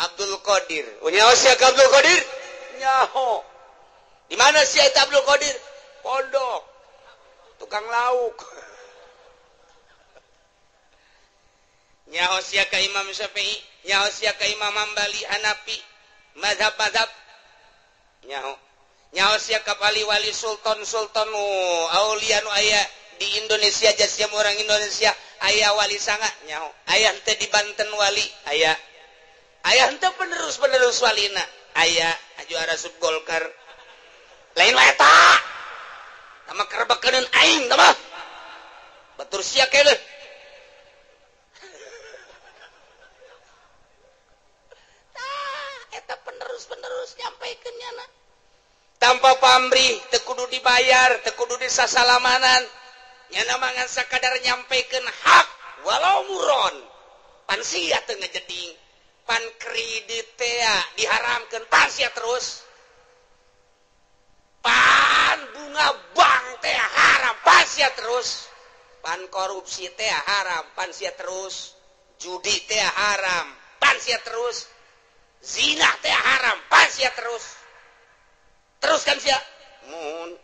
Abdul Qadir. Oh nyaho sia ka Abdul Qadir? Nyaho. Di mana sia eta Abdul Qadir? Pondok. Tukang lauk. Nyaho sia ka Imam Syafi'i, nyaho sia ka Imam Hambali, Hanafi, mazhab-mazhab. Nyaho. Nyaho sia ka wali-wali sultan-sultan aulia nu aya di Indonesia jasiam orang Indonesia aya wali sanga nyaho. Aya henteu di Banten wali, aya. Aya henteu penerus-penerus walina, aya aju arasup Golkar. Lain wae eta. Tama kerebekeun aing tama. Batur sia keneh. Penerus-penerus nyampaikan nyana tanpa pamrih teu kudu dibayar teu kudu disasalamanan nyana mangan sakadar nyampaikan hak walau muron pan sia teu ngajeding pan kredit teh diharamkeun pan sia terus pan bunga bank teh haram pan sia terus pan korupsi teh haram pan sia terus judi teh haram pan sia terus zina teh haram pas sia terus terus kan sia mun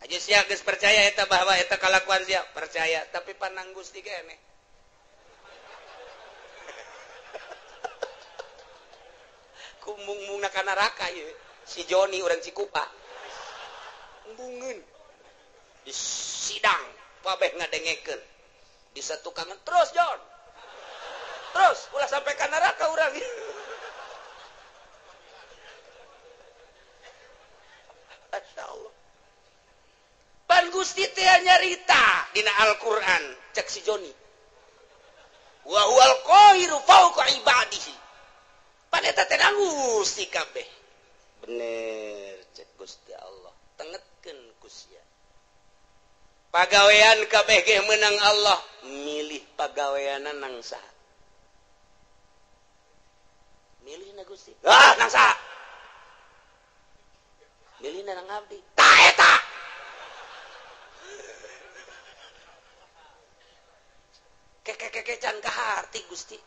aja sia geus percaya eta bahwa eta kalakuan sia percaya tapi panang Gusti keneh kumbung-mungna ka neraka ieu si Joni urang Cikupa embungeun di sidang kabeh ngadengekeun di satukangan terus Jon terus ulah sampai ka neraka urang. Masya Allah. Pan Gusti teh nyarita dina Al-Qur'an cek si Joni. Wa huwal qahiru fawqa ibadihi. Pan eta teh Gusti kabeh. Bener cek Gusti Allah. Tengetkeun ku sia. Pagawean kabeh ge meunang Allah, milih pagaweanna nang saha? Milih na Gusti. Ah, nang saha? Milih na nang abdi. Ta eta. Keke can kaharti Gusti.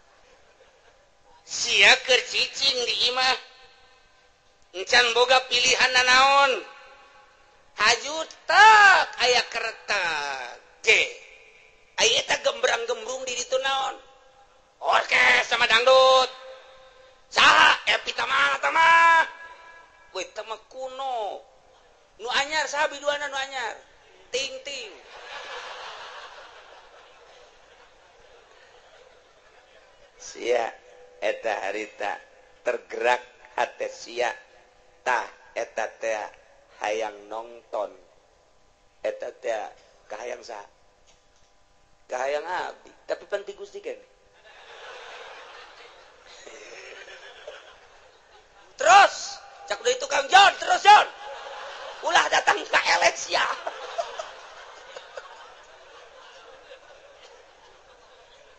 Sia keur cicing di imah. Encan boga pilihan nanaon. Haju tak aya keretak. Ge. Aya eta gembrang-gembrung di ditu naon? Orkes sama dangdut. Saha Epi tama tama. Weh tama kuno. Nu anyar saha biduana nu anyar? Ting-ting. Sia eta harita tergerak hate sia tah eta teh hayang nongton. Eta teh kahayang saha? Kahayang abdi, tapi pan ti Gusti keneh. Terus cak deui tukang John, terus John. Ulah datang ka Alexia.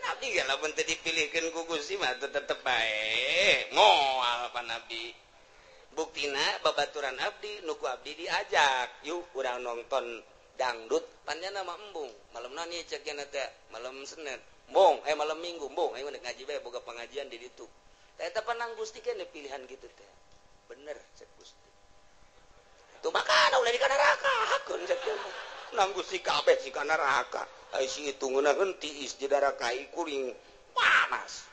Nabi ge lamun teu dipilihkeun ku Gusti mah tetep bae. Moal pa Nabi. Buktina babaturan abdi nu ku abdi diajak, yuk urang nonton dangdut panjana mah embung. Malemna nih cek teh malam Senin. Embung, malam Minggu embung, ayo ngaji bae boga pengajian di ditu. Eta panang Gusti keneh pilihan gitu teh. Bener cek Gusti. Tuh makana ulah di kana neraka hakeun cek teh. Nang Gusti kabeh si kana neraka. Ai si itu ngeunaheun tiis di neraka kuring panas.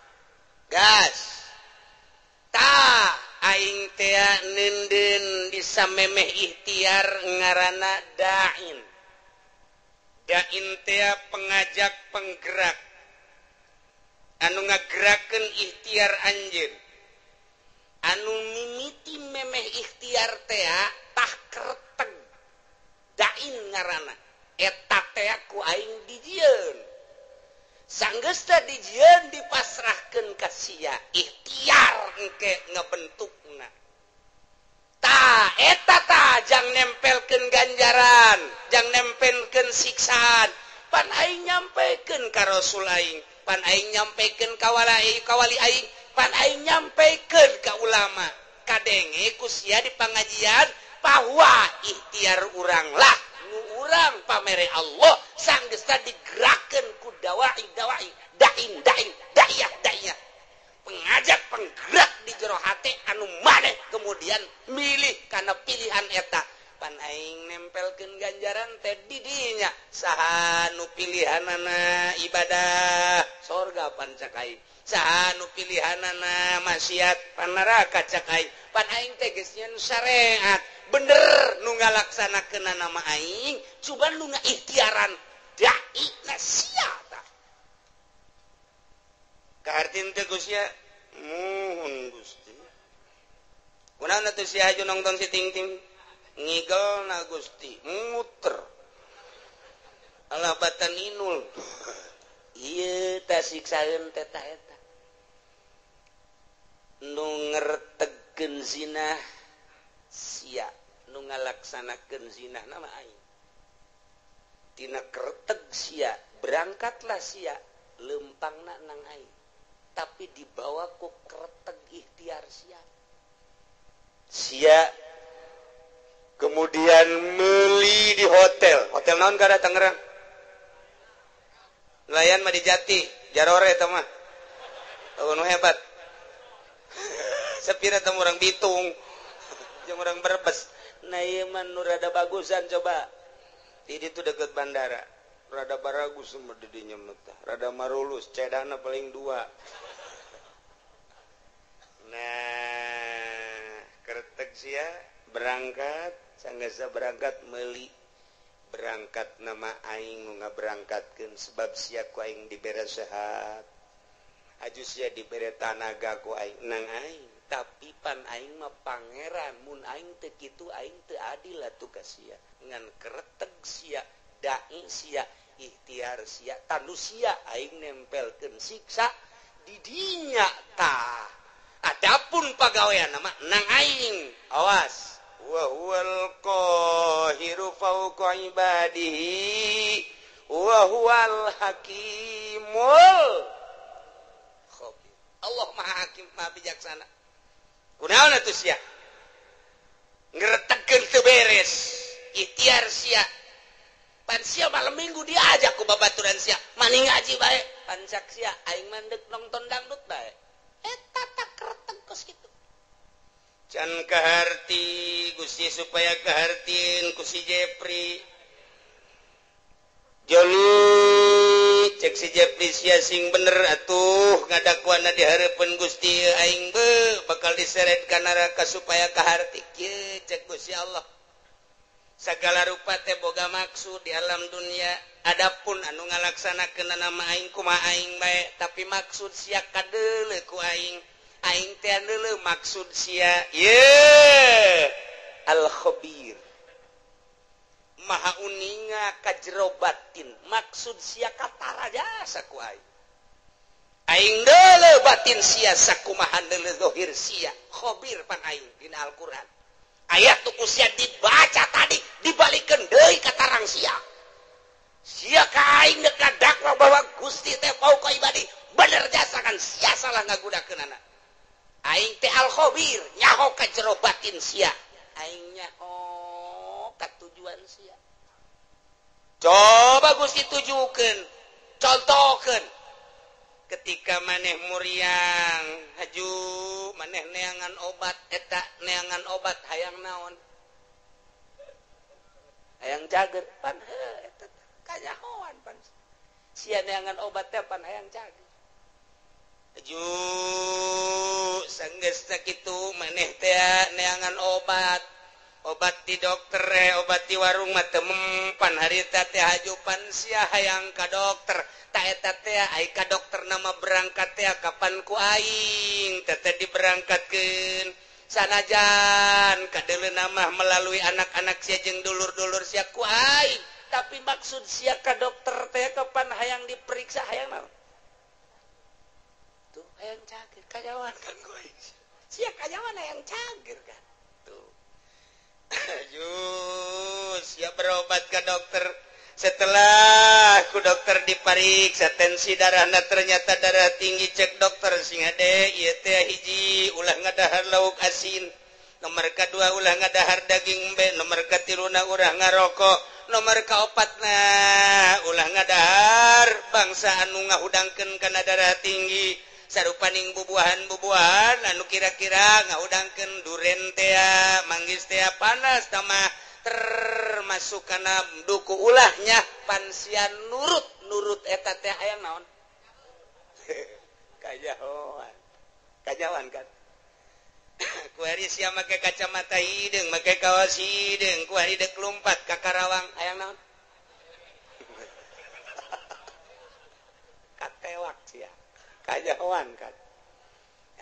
Gas. Ta aing teh neundeun di Samemeh ikhtiar ngaranna da'in. Da'in teh pengajak penggerak anu ngagerakeun ikhtiar anjeun. Anu mimiti memeh ikhtiar teh tah kerteg da'in ngaranna. Eta teh ku aing dijieun. Sanggeusna dijieun dipasrahkeun ka sia ikhtiar engke ngebentukna. Tah eta tah jang nempelkeun ganjaran, jang nempelkeun siksaan. Pan aing nyampekeun ka Rasul aing, pan aing nyampekeun ka wali aing, pan aing nyampekeun ka ulama. Kadenge ku sia di pangajian bahwa ikhtiar urang lah nu urang pamere Allah sanggeusna digerakkeun ku dawai dawai da'in da'in da'iyah da'iyah. Pengajak penggerak di jero hate anu maneh kemudian milih karena pilihan eta. Pan aing nempelkeun ganjaran teh di dinya saha nu pilihanana ibadah sorga pan cak aing, saha nu pilihanana maksiat pan neraka cak aing. Pan aing teh geus nyeun syariat bener nu ngalaksanakeunana nama aing, cuman nu ngaikhtiaran dai na sia tah. Kahartin teh Gusti muhun Gusti. Kunaon atuh si haju nongton si ting-ting ngigel na Gusti muter. Alah batan inul. Ieu tah siksaeun teh ta eta. Nu ngertegkeun zinah sia, nu ngalaksanakeun zinah nama aing. Tina kerteg sia, berangkatlah sia lempangna nang aing. Tapi dibawa ku kerteg ikhtiar sia. Sia kemudian meli di hotel. Hotel naon kada Tangerang? Nelayan mah di Jati, Jarore eta mah. Oh, nu hebat. Sepira teh urang Bitung, jeung urang Brebes. Nah ieu mah nu rada bagusan coba. Di ditu deket bandara. Rada baragus mah di dinya mah tah. Rada marulus, cedana paling 2. Nah, kerteg sia berangkat, sanggeusna berangkat meuli. Berangkat nama aing nu ngaberangkatkeun sebab sia ku aing dibere sehat. Aju sia dibere tanaga ku aing nang aing, tapi pan aing mah pangeran, mun aing teu kitu aing teu adil atuh ka sia. Ngan kerteg sia, dai sia, ikhtiar sia, tanu sia aing nempelkeun siksa di dinya tah. Adapun pagawean nama nang aing, awas. Wa huwal qahiru fawqa ibadihi wa huwal hakimul khabir. Allah Maha Hakim, Maha Bijaksana. Kunaon atuh sia? Ngretegkeun teu beres, ikhtiar sia. Pan sia malam minggu diajak ku babaturan sia, mani ngaji bae. Pan cak sia aing mah deuk nonton dangdut bae. Eta tak kreteg kos kitu. Can kaharti Gusti supaya kahartin ku si Jepri. Joli cek si Jepri sia sing bener atuh ngadakuana di hareupeun Gusti aing be bakal diseret ka neraka supaya kaharti kieu cek Gusti Allah. Sagala rupa teh boga maksud di alam dunia. Adapun anu ngalaksanakeun nama aing kumaha aing bae, tapi maksud sia kadeuleu ku aing. Aing teh deuleu maksud sia. Ye al khabir maha uninga ka jero batin, maksud sia katara jasa ku aing. Aing deuleu batin sia sakumaha deuleu zahir sia. Khabir pan aing dina Al-Qur'an. Ayat tu ku sia dibaca tadi dibalikeun deui ka tarang sia. Sia ka aing deuk ngadakwa bahwa Gusti teh fauqa ibadi, bener jasa kan sia salah ngagunakeunana. Aing teh al khabir nyaho ka jero batin sia. Aing nyaho ka tujuan sia. Coba Gusti tujukeun, contohkeun. Ketika maneh muriang haju maneh neangan obat eta neangan obat hayang naon? Hayang cager pan heuh eta kanyahoan pan. Sia neangan obat teh pan hayang cager. Haju sanggeus kitu maneh teh neangan obat. Obat di dokter obat di warung mah teu mempan harita teh hajupan sia hayang ka dokter. Ta eta teh ai ka dokter nama berangkat teh kapan ku aing teh diberangkatkeun. Sanajan kadeuleuna mah melalui anak-anak sia jeung dulur-dulur sia ku aing, tapi maksud sia ka dokter teh kapan hayang diperiksa hayang naon? Tuh hayang cageur kajawan kan ku aing. Sia kajawan hayang cageur kan. Tuh. Jus, ya berobat ke dokter. Setelah ku dokter dipariksa tensi darahna ternyata darah tinggi, cek dokter sing hade ieu teh hiji ulah ngadahar lauk asin, nomor kadua ulah ngadahar daging embe, nomor katiluna ulah ngarokok, nomor kaopatna ulah ngadahar bangsa anu ngahudangkeun kana darah tinggi. Sarupaning bubuahan-bubuahan anu kira-kira ngahudangkeun duren tea, manggis tea panas tamah termasuk kana duku ulahnya pansian nurut eta teh hayang naon? Kajawan. Kajawan kan. Kuari sia make kacamata hideung, make kaos hideung, kuari deuk lumpat ka Karawang hayang naon? Katewak sia. Kajawan kan.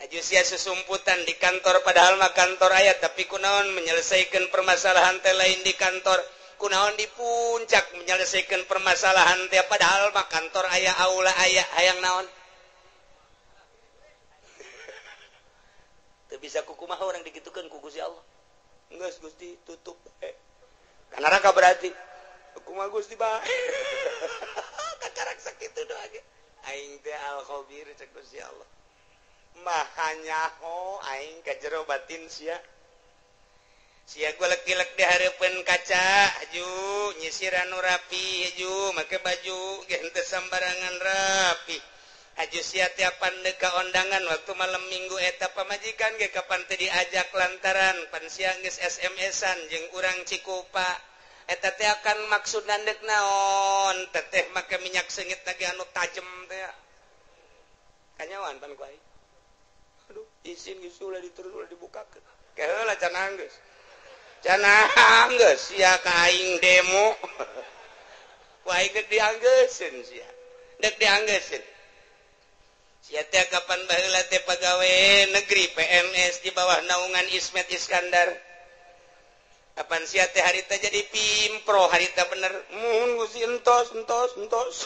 Aju sia susumputan di kantor padahal mah kantor aya tapi kunaon menyelesaikan permasalahan teh lain di kantor, kunaon di puncak menyelesaikan permasalahan teh padahal mah kantor aya aula aya hayang naon? Teu bisa kukumaha urang dikitukeun ku Gusti Allah. Geus Gusti tutup bae. Ka neraka berarti. Kumaha Gusti bae. Kakarak sakitu doa ge. Aing teh al-khabir cek Gusti Allah. Maha nyaho aing ka jero batin sia. Sia golek-golek di hareupeun kaca, aju nyisiran nu rapi, aju make baju ge henteu sambarangan rapi. Aju sia tiapan deuk ka ondangan waktu malam minggu eta pamajikan ge kapan teu diajak lantaran pan sia geus SMS-an jeung urang Cikupa. Eta teh akan maksud nandek naon teteh make minyak seungit lagi anu tajem teh kanyawan pan ku aing. Aduh isin geus ulah diterus ulah dibukakeun keheula cenah geus cenah geus sia ka aing demo ku aing deuk dianggeuseun sia deuk dianggeuseun sia teh kapan baheula teh pagawe negeri PNS di bawah naungan Ismet Iskandar. Kapan sia teh harita jadi pimpro harita bener mun Gusti entos entos entos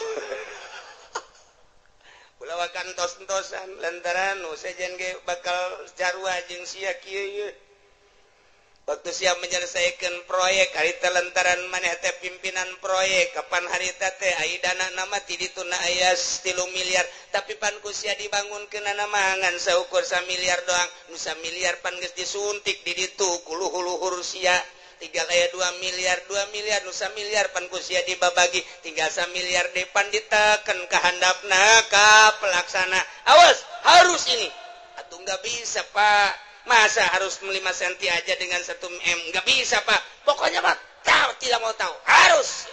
ulah wakan entos entosan lantaran nu sejen ge bakal jarua jeung sia kieu ieu. Waktu sia menyelesaikan proyek harita lantaran maneh teh pimpinan proyek kapan harita teh ai dana nama ti dituna aya 3 miliar tapi pan ku sia dibangunkeunana mah ngan saukur 1 miliar doang nu 1 miliar pan geus disuntik di ditu ku luhur-luhur sia. Tinggal aya 2 miliar 2 miliar nu 1 miliar pan ku sia dibabagi tinggal 1 miliar depan diteken ka handapna ka pelaksana. Awas harus ini atuh nggak bisa Pak, masa harus 5 cm aja dengan 1 m nggak bisa Pak, pokoknya Pak tahu tidak mau tahu harus.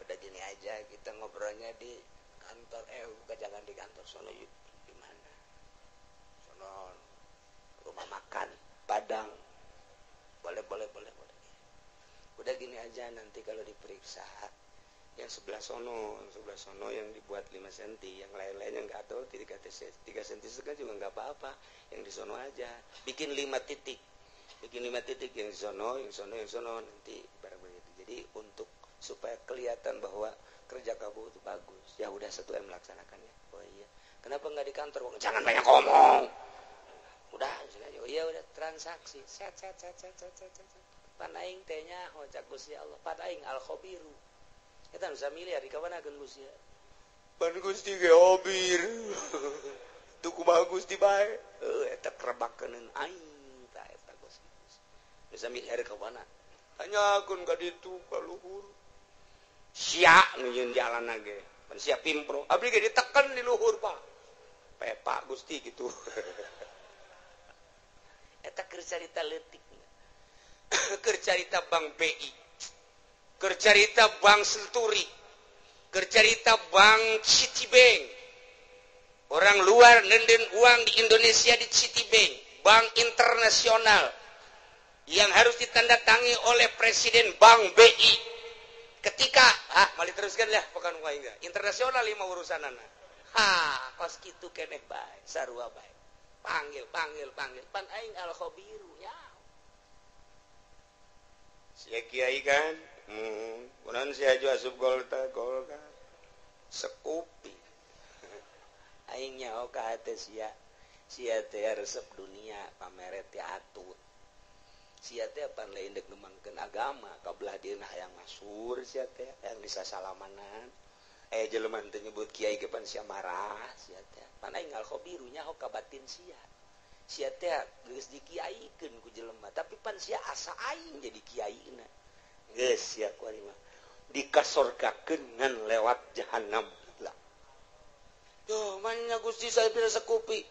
Udah gini aja kita ngobrolnya di kantor, bukan jangan di kantor sono yuk di mana sono rumah makan Padang. Boleh boleh boleh boleh. Udah gini aja nanti kalau diperiksa yang sebelah sono yang dibuat 5 cm, yang lain-lainnya nggak tahu 3 cm setengah juga nggak apa-apa, yang di sono aja bikin 5 titik, bikin 5 titik yang di sono, yang sono, yang sono nanti barang begitu. Jadi untuk supaya kelihatan bahwa kerja kamu itu bagus. Ya udah 1 M melaksanakannya. Oh iya, kenapa nggak di kantor? Jangan banyak ngomong. Udah, oh iya udah transaksi. Set set set set set set. Pan aing teh nyaho cak Gusti Allah, pan aing al khabiru. Eta nu samiliar di kawanakeun Gusti. Pan Gusti ge hobir. Tuh kumaha Gusti bae. Heuh eta kerebakeun aing tah eta Gusti. Nu samiliar kawana. Tanyakeun ka ditu ka luhur. Sia nu yeun jalan ge. Pan sia pimpro. Abdi ge diteken di luhur, Pak. Pepak Gusti gitu. Eta keur carita leutik. Keur carita Bank BI. Keur carita Bank Senturi, keur carita Bank Citibank. Orang luar nenden uang di Indonesia di Citibank, bank internasional. Yang harus ditandatangi oleh Presiden Bank BI. Ketika ah mau diteruskan ya, bukan enggak. Internasional lima urusanana. Ha, kos kitu keneh bae, sarua bae. Panggil, panggil, panggil. Pan aing al khabiru nya. Sia kiai kan? Kunaon sia aju asup Golkar, Golkar. Sekupi. Aing nyaho ka hate sia. Sia teh resep dunia, pamere teh atut. Sia teh pan lain dek ngembangkeun agama, kabelah dieuna hayang masyhur sia teh, hayang disasalamanan. Eh jelema teu nyebut kiai ge pan sia marah sia teh. Pan aing al khabiru nyaho ka batin sia. Sia teh geus dikiaikeun ku jelema, tapi pan sia asa aing jadi kiaina. Geus sia ku ari mah dikasorgakeun ngan lewat jahanam lah. Duh, mana Gusti saya bila sekupi.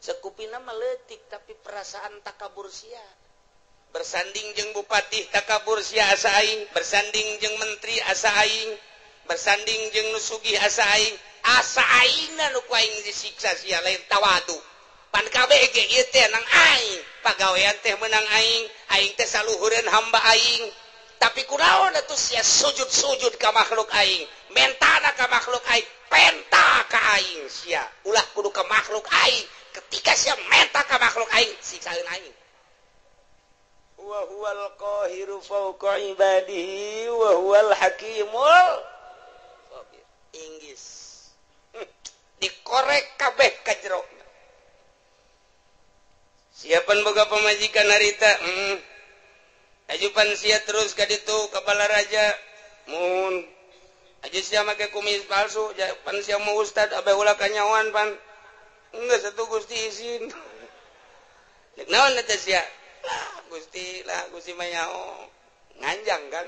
Sekupina mah leutik tapi perasaan takabur sia. Bersanding jeung bupati takabur sia asa aing, bersanding jeung menteri asa aing, bersanding jeung nu sugih asa aing, asa aingna nu ku aing disiksa sia lain tawadu. Pan kabeh ge ieu teh nang aing, pagawean teh meunang aing, aing teh saluhureun hamba aing. Tapi kunaon atuh sia sujud-sujud ka makhluk aing, mentana ka makhluk aing, penta ka aing sia. Ulah kudu ka makhluk aing. Ketika sia menta ka makhluk aing, siksaeun aing. Wa huwal qahiru fawqa ibadihi wa huwal hakimul khabir. Inggris. Dikorek kabeh ka jero. Siapan boga pamajikan harita? Ajupan sia terus ka ditu ka Balaraja. Mun aja sia make kumis palsu, pan sia mau ustad abe ulah kanyawan pan. Enggak satu Gusti izin. Dek naon eta sia? Lah Gusti mah nyaho. Nganjang kan?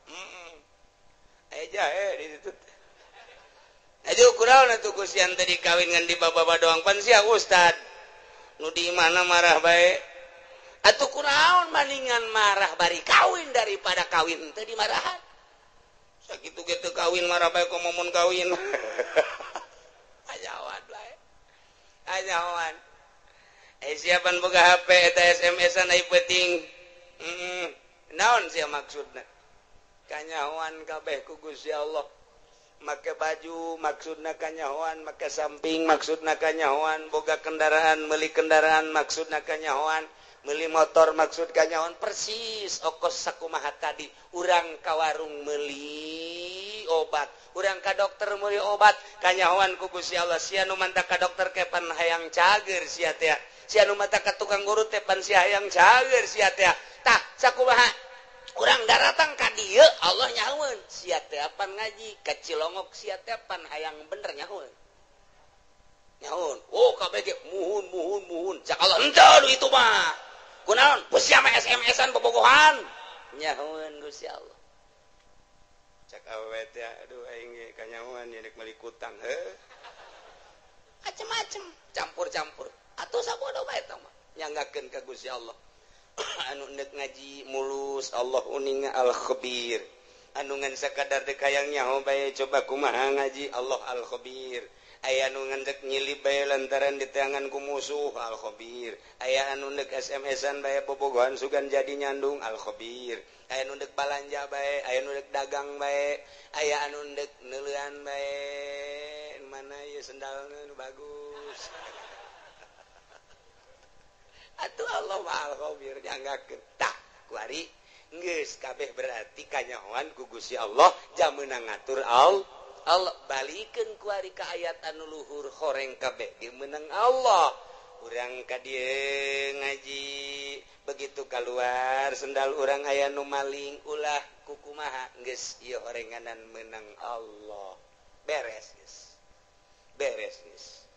Heeh. Aja di ditu. Aja kunaon atuh Gusti ante dikawin ngan di baba doang pan sia ustad. Nu di mana marah bae. Atuh kunaon maningan marah bari kawin daripada kawin teu dimarahan. Sakitu ge teu kawin marah bae komo mun kawin. Ajawan bae. Ajawan. Siapan boga HP eta SMS-an ai peuting. Naon sia maksudna? Kanyahoan kabeh ku Gusti Allah. Make baju maksudna kanyahoan, make samping maksudna kanyahoan, boga kendaraan, meuli kendaraan maksudna kanyahoan, meuli motor maksud kanyahoan, persis okos sakumaha tadi. Urang ka warung meuli obat, urang ka dokter meuli obat, kanyahoan ku Gusti Allah. Sia nu manta ka dokter ke pan hayang cager sia teh. Sia nu manta ka tukang urut teh pan sia hayang cager sia teh. Tah sakumaha urang daratang ka dieu Allah nyahoeun sia teh pan ngaji ka Cilongok sia teh pan hayang bener nyahoeun. Nyahoeun. Oh kabeh ge muhun muhun muhun. Cak Allah henteu nu itu mah. Kunaon? Gusti mah SMS-an bobogohan. Nyahoeun Gusti Allah. Cak awewe teh aduh aing ge kanyahoan ieu rek meuli kutang heuh. Macem-macem, campur-campur. Atuh sabodo bae eta mah. Nyanggakeun ka Gusti Allah. Anu nek ngaji mulus Allah uninga al-khabir. Anu ngan sakadar dek hayang nyaho bae coba kumaha ngaji Allah al-khabir. Aya anu ngan dek nyilip bae lantaran diteangan ku musuh al-khabir. Aya anu nek SMS-an bae bobogohan sugan jadi nyandung al-khabir. Aya anu dek balanja bae, aya anu dek dagang bae, aya anu dek neuleuan bae. Mana ieu sendalna nu bagus. Atuh Allah mah al-khabir dianggakeun. Tah kuari geus kabeh berarti kanyahoan ku Gusti Allah jameunang ngatur Allah. Allah balikeun kuari ka ayat anu luhur horeng kabeh ge meunang Allah. Urang ka dieu ngaji begitu keluar sendal urang aya nu maling ulah kukumaha geus ieu horenganan meunang Allah. Beres geus. Beres geus.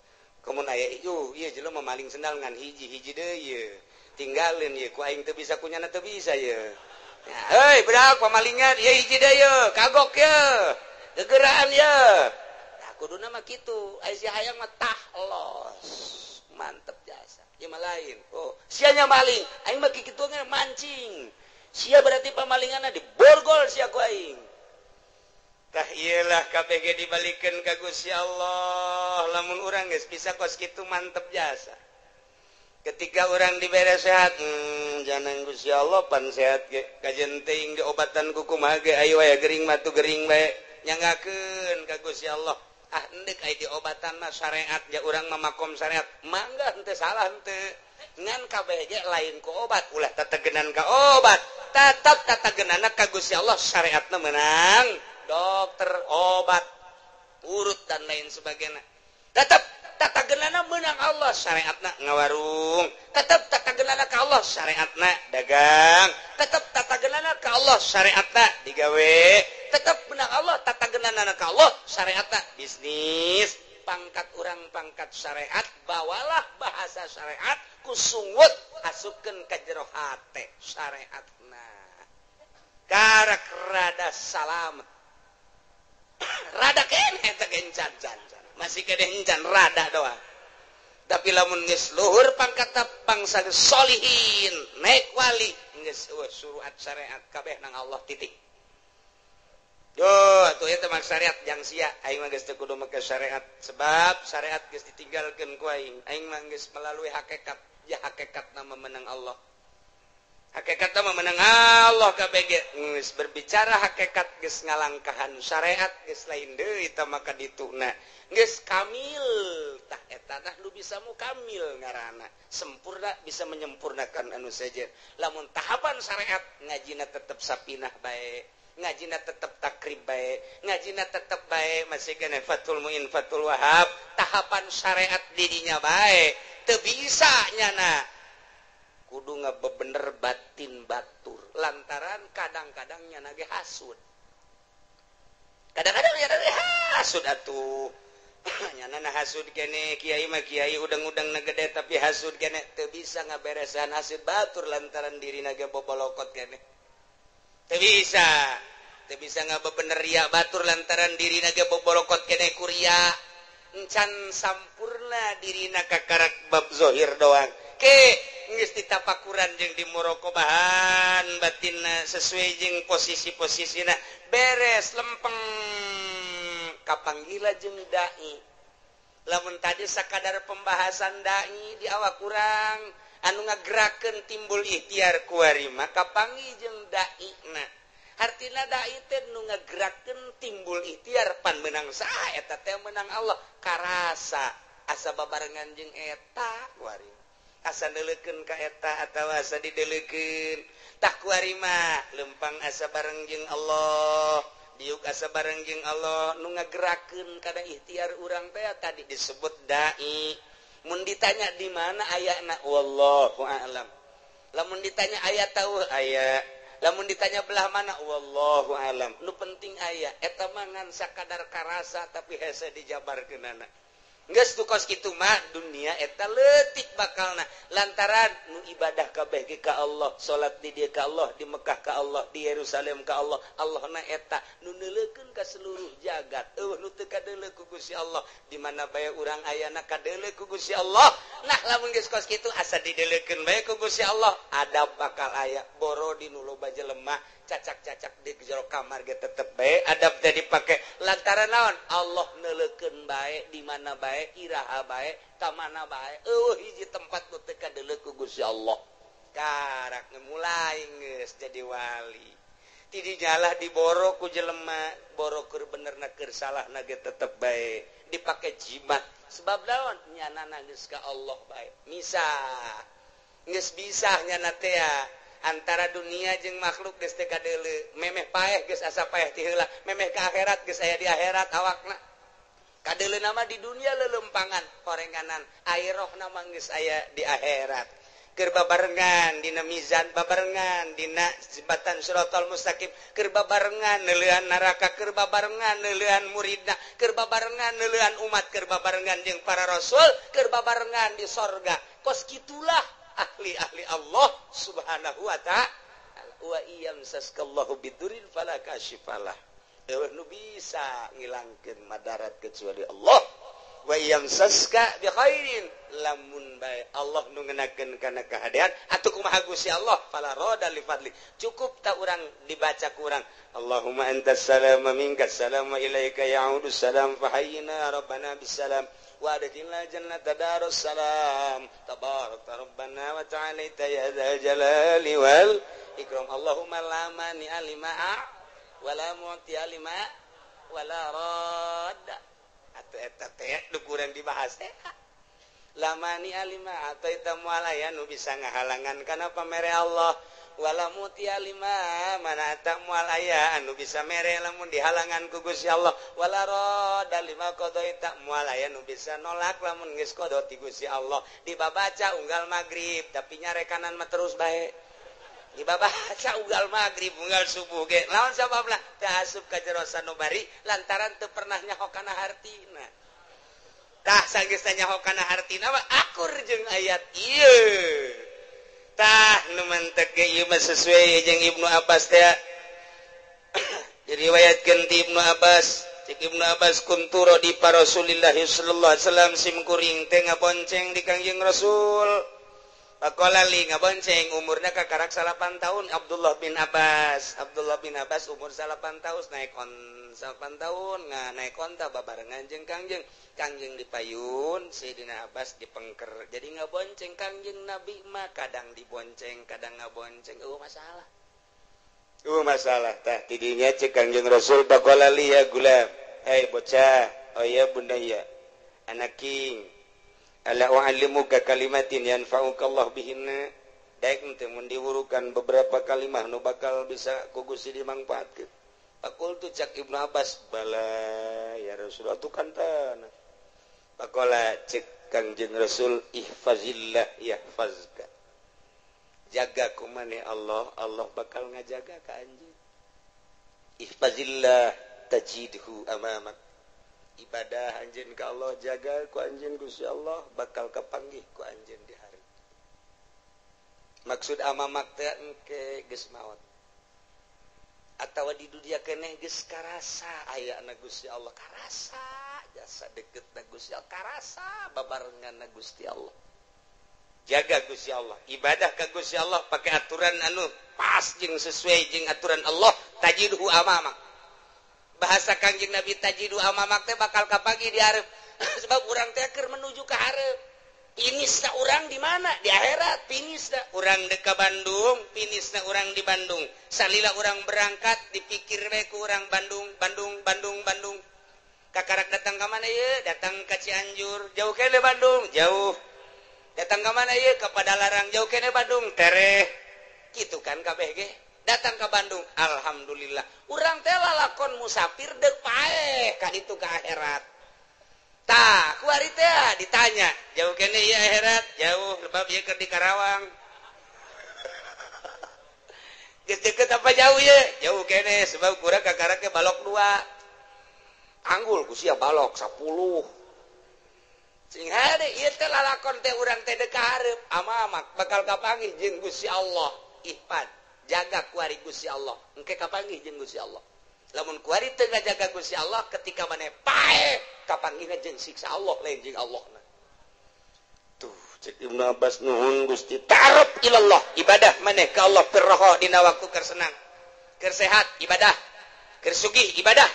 Komun aya ieu ieu jelema maling sendal ngan hiji-hiji deui ieu. Tinggalin ieu ku aing teu bisa kunyana teu bisa ieu. Hei budak pamalingan ieu hiji deui ieu, kagok ieu. Gegeraan ieu. Tah kuduna mah kitu, aya sia hayang mah tah los. Mantep jasa. Ieu mah lain. Oh, sia nya maling, aing mah kitu ge mancing. Sia berarti pamalinganna diborgol sia ku aing. Tah iyalah KBG dibalikeun ka Gusti Allah. Lamun urang geus bisa kos kitu mantep jasa. Ketika orang dibere sehat, jangan Gusti Allah pan sehat ge kajen teuing diobatan ku kumaha ge ayo aya gering mah tu gering bae nyanggakeun ka Gusti Allah. Ah endek aya diobatan mah syariat ja urang mah makom syariat mangga henteu salah henteu ngan kabeh ge lain ku obat ulah tetegenan ka obat tetep tetegenanna ka Gusti Allah syariatna menang dokter obat urut dan lain sebagainya tetep tatagenana menang Allah syariatna ngawarung tetep tatagenana ka Allah syariatna dagang tetep tatagenana ka Allah syariatna digawe tetep menang Allah tatagenana ka Allah syariatna bisnis. Pangkat urang pangkat syariat bawalah bahasa syariat ku sungut asupkeun ka jero hate syariatna karak rada salamet rada keneh teh gencan masih kene encan rada doang. Tapi lamun geus luhur pangkat bangsa solihin naik wali geus suruhat syariat kabeh nang Allah titik. Duh atuh eta mah syariat jang sia aing mah geus teu kudu make syariat sebab syariat geus ditinggalkeun ku aing. Aing mah geus melalui hakikat ya hakikatna memenang Allah. Hakikatna memenang Allah kabeh ge geus berbicara hakikat geus ngalangkahan syariat geus lain deui tah maka dituna geus kamil tah eta tah nu bisa mukamil ngaranna sempurna bisa menyempurnakan anu sejen. Lamun tahapan syariat ngajina tetep sapinah bae ngajina tetep takrib bae ngajina tetep bae masih kene Fathul Muin Fathul Wahab tahapan syariat didinya bae teu bisa nyana kudu ngabebener batin batur lantaran kadang-kadang nyana ge hasud kadang-kadang nyana ge hasud atuh nyana na hasud kene kiai mah kiai udang-udang na gede tapi hasud kene teu bisa ngaberesan hasud batur lantaran dirina ge bobolokot kene teu bisa ngabebener ria batur lantaran dirina ge bobolokot kene kuria encan sampurna dirina kakarak bab zohir doang ke geus ditapakuran jeung di muraqabahan batinna sesuai jeung posisi-posisina beres lempeng kapanggila jeung dai. Lamun tadi sakadar pembahasan dai di awak kurang anu ngagerakeun timbul ikhtiar kuari mah kapanggih jeung daina. Hartina dai teh nu ngagerakeun timbul ikhtiar pan meunang saha eta teh meunang Allah karasa asa babarengan jeung eta kuari asa neuleukeun ka eta atawa asa dideulekeun tah kuari mah lempang asa bareng jeung Allah diuk asa bareng jeung Allah nu ngagerakeun kana ikhtiar urang teh tadi disebut dai. Mun ditanya di mana ayana wallahu a'lam. Lamun ditanya aya tahu aya, lamun ditanya belah mana wallahu a'lam. Nu penting aya eta mah ngan sakadar karasa tapi hese dijabarkeunana. Geus tu kos kitu mah dunia eta leutik bakalna lantaran nu ibadah kabeh ge ka Allah, salat di dieu ka Allah, di Mekah ka Allah, di Yerusalem ka Allah. Allahna eta nu neuleukeun ka seluruh jagat. Eueuh nu teu kadeuleu ku Gusti Allah, di mana bae urang ayana kadeuleu ku Gusti Allah. Nah lamun geus kos kitu asa dideuleukeun bae ku Gusti Allah, adab bakal aya. Boro di nu loba jelema cacak-cacak di jero kamar ge tetep bae adab teh dipake lantaran naon Allah neuleukeun bae di mana bae iraha bae ka mana bae eueuh hiji tempat nu teu kadeuleu ku Gusti Allah. Karak mulai geus jadi wali ti dijalah diboro ku jelema boro keur benerna keur salahna ge tetep bae dipake jimat sebab naon nyanana geus ka Allah bae misah geus bisa nyana teh antara dunia jeung makhluk geus teu kadeuleu memeh paeh geus asa paeh ti heula memeh ka akhirat geus aya di akhirat awakna kadeuleu nama di dunia lelempangan horenganan airohna mah geus aya di akhirat keur babarengan dina mizan babarengan dina jembatan siratal mustaqim keur babarengan neuleuhan neraka keur babarengan neuleuhan muridna keur babarengan neuleuhan umat keur babarengan jeung para rasul keur babarengan di sorga. Kos kitulah ahli-ahli Allah subhanahu wa ta'ala. Wa iyamsaskallahu bidurin fala kashifalah. Eueuh nu bisa ngilangkeun madarat kecuali Allah. Wa yamsaska bi khairin lamun bae Allah nu ngenakeun kana kahadean atuh kumaha Gusti Allah fala rada li fadli. Cukup tak urang dibaca ku urang Allahumma antas salam wa minkas salam wa ilaika ya'udus salam fahayyina rabbana bisalam wa adkhilna jannata darus salam tabarakta rabbana wa ta'alaita ya dzal jalali wal ikram. Allahumma la mani alima wa la mu'ti alima wa la radda. Atuh eta teh nu kurang dibahas teh lamani alima atau eta moal aya nu bisa ngahalangan kana pamere Allah wala muti alima mana eta moal aya anu bisa mere lamun dihalangan ku Gusti Allah wala rada lima qadaita moal aya nu bisa nolak lamun geus qada ti Gusti Allah. Dibabaca unggal magrib tapi nyarekanan mah terus bae dibabaca unggal magrib unggal subuh ge lawan sababna teu asup ka jero sanubari lantaran teu pernah nyaho kana hartina. Tah sanggeus nyaho kana hartina mah akur jeung ayat ieu. Tah nu mantek ge ieu mah sesuai jeung Ibnu Abbas teh. Diriwayatkeun ti Ibnu Abbas, cek Ibnu Abbas kuntu di Rasulillah sallallahu alaihi wasallam sim kuring teh ngabonceng di Kangjeng Rasul. Pakola li ngabonceng umurna kakarak 8 tahun Abdullah bin Abbas. Abdullah bin Abbas umur 8 tahun naik on 8 tahun nah naik onta babarengan jeung Kangjeng. Kangjeng dipayun, Sayyidina Abbas dipengker. Jadi ngabonceng Kangjeng Nabi mah kadang dibonceng, kadang ngabonceng. Eueuh masalah. Eueuh masalah tah tidinya cek Kangjeng Rasul pakola li ya gulam. Hei bocah, oh ya bunda ya. Anak king. Ala u'allimuka kalimatin yanfa'uka Allah bihinna. Daek teh mun diwurukan beberapa kalimah nu bakal bisa ku Gusti dimangfaatkeun. Faqultu cak Ibnu Abbas bala ya Rasulullah tu kan tanah. Faqala cek Kangjeng Rasul ihfazillah yahfazka. Jaga ku maneh Allah, Allah bakal ngajaga ka anjeun. Ihfazillah tajidhu amamak. Ibadah anjeun ka Allah jaga ku anjeun Gusti Allah bakal kapanggih ku anjeun di hari. Maksud amamak teh engke geus maot. Atawa di dunia keneh geus karasa ayana Gusti Allah karasa jasa deketna Gusti Allah karasa babarenganna Gusti Allah. Jaga Gusti Allah, ibadah ka Gusti Allah pakai aturan anu pas jeung sesuai jeung aturan Allah tajidhu amamak. Bahasa Kangjeng Nabi tajidu amamak teh bakal kapanggih di hareup. Sebab urang teh keur menuju ka hareup. Finisna urang di mana? Di akhirat finisna. Urang deuk ka Bandung, finisna urang di Bandung. Salila urang berangkat dipikir we ku urang Bandung, Bandung, Bandung, Bandung. Kakarak datang ka mana ieu? Datang ka Cianjur, jauh keneh Bandung, jauh. Datang ka mana ieu? Ka Padalarang, jauh keneh Bandung, tereh. Kitu kan kabeh ge. Datang ke Bandung, alhamdulillah. Urang teh lalakon musafir deuk paeh ka ditu ka akhirat. Tah, kuari teh ditanya, jauh keneh ieu akhirat? Jauh, sebab ieu keur di Karawang. Geus deukeut apa jauh ieu? Jauh keneh sebab kurang kakarak ge balok 2. Anggul ku sia balok 10. Sing hade ieu teh lalakon teh urang teh deuk ka hareup, amamak bakal kapanggih jeung Gusti Allah. Ihfad. Jaga kuari Gusti Allah, engke kapanggih jeung Gusti Allah. Lamun kuari teu ngajaga Gusti Allah ketika maneh paeh kapanggihna jeung siksa Allah lain jeung Allahna. Tuh cek Ibnu Abbas nuhun Gusti ta'aruf ilallah, ibadah maneh ka Allah firroho dina waktu keur senang, keur sehat ibadah, keur sugih ibadah.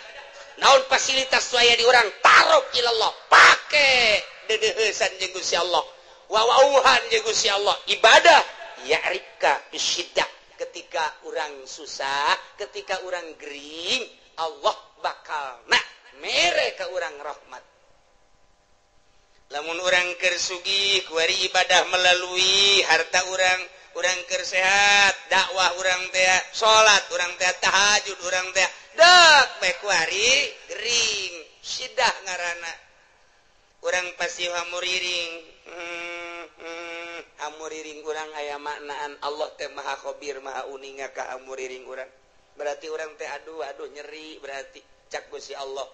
Naon fasilitas aya di urang ta'aruf ilallah, pake deudeuheusan jeung Gusti Allah, wawauhan jeung Gusti Allah, ibadah ya'rifka bisyiddah. Ketika orang susah, ketika orang gering, Allah bakal nak mere ke orang rahmat. Lamun orang keur sugih, kuari ibadah melalui harta orang, orang keur sehat, dakwah orang teh, salat orang teh, tahajud orang teh, dek bae kuari gering, sidah ngaranna. Urang pasti hamuriring. Hamuriring urang aya maknaan Allah teh maha khabir maha uninga ka hamuriring urang. Berarti urang teh aduh aduh nyeri berarti cak Gusti Allah.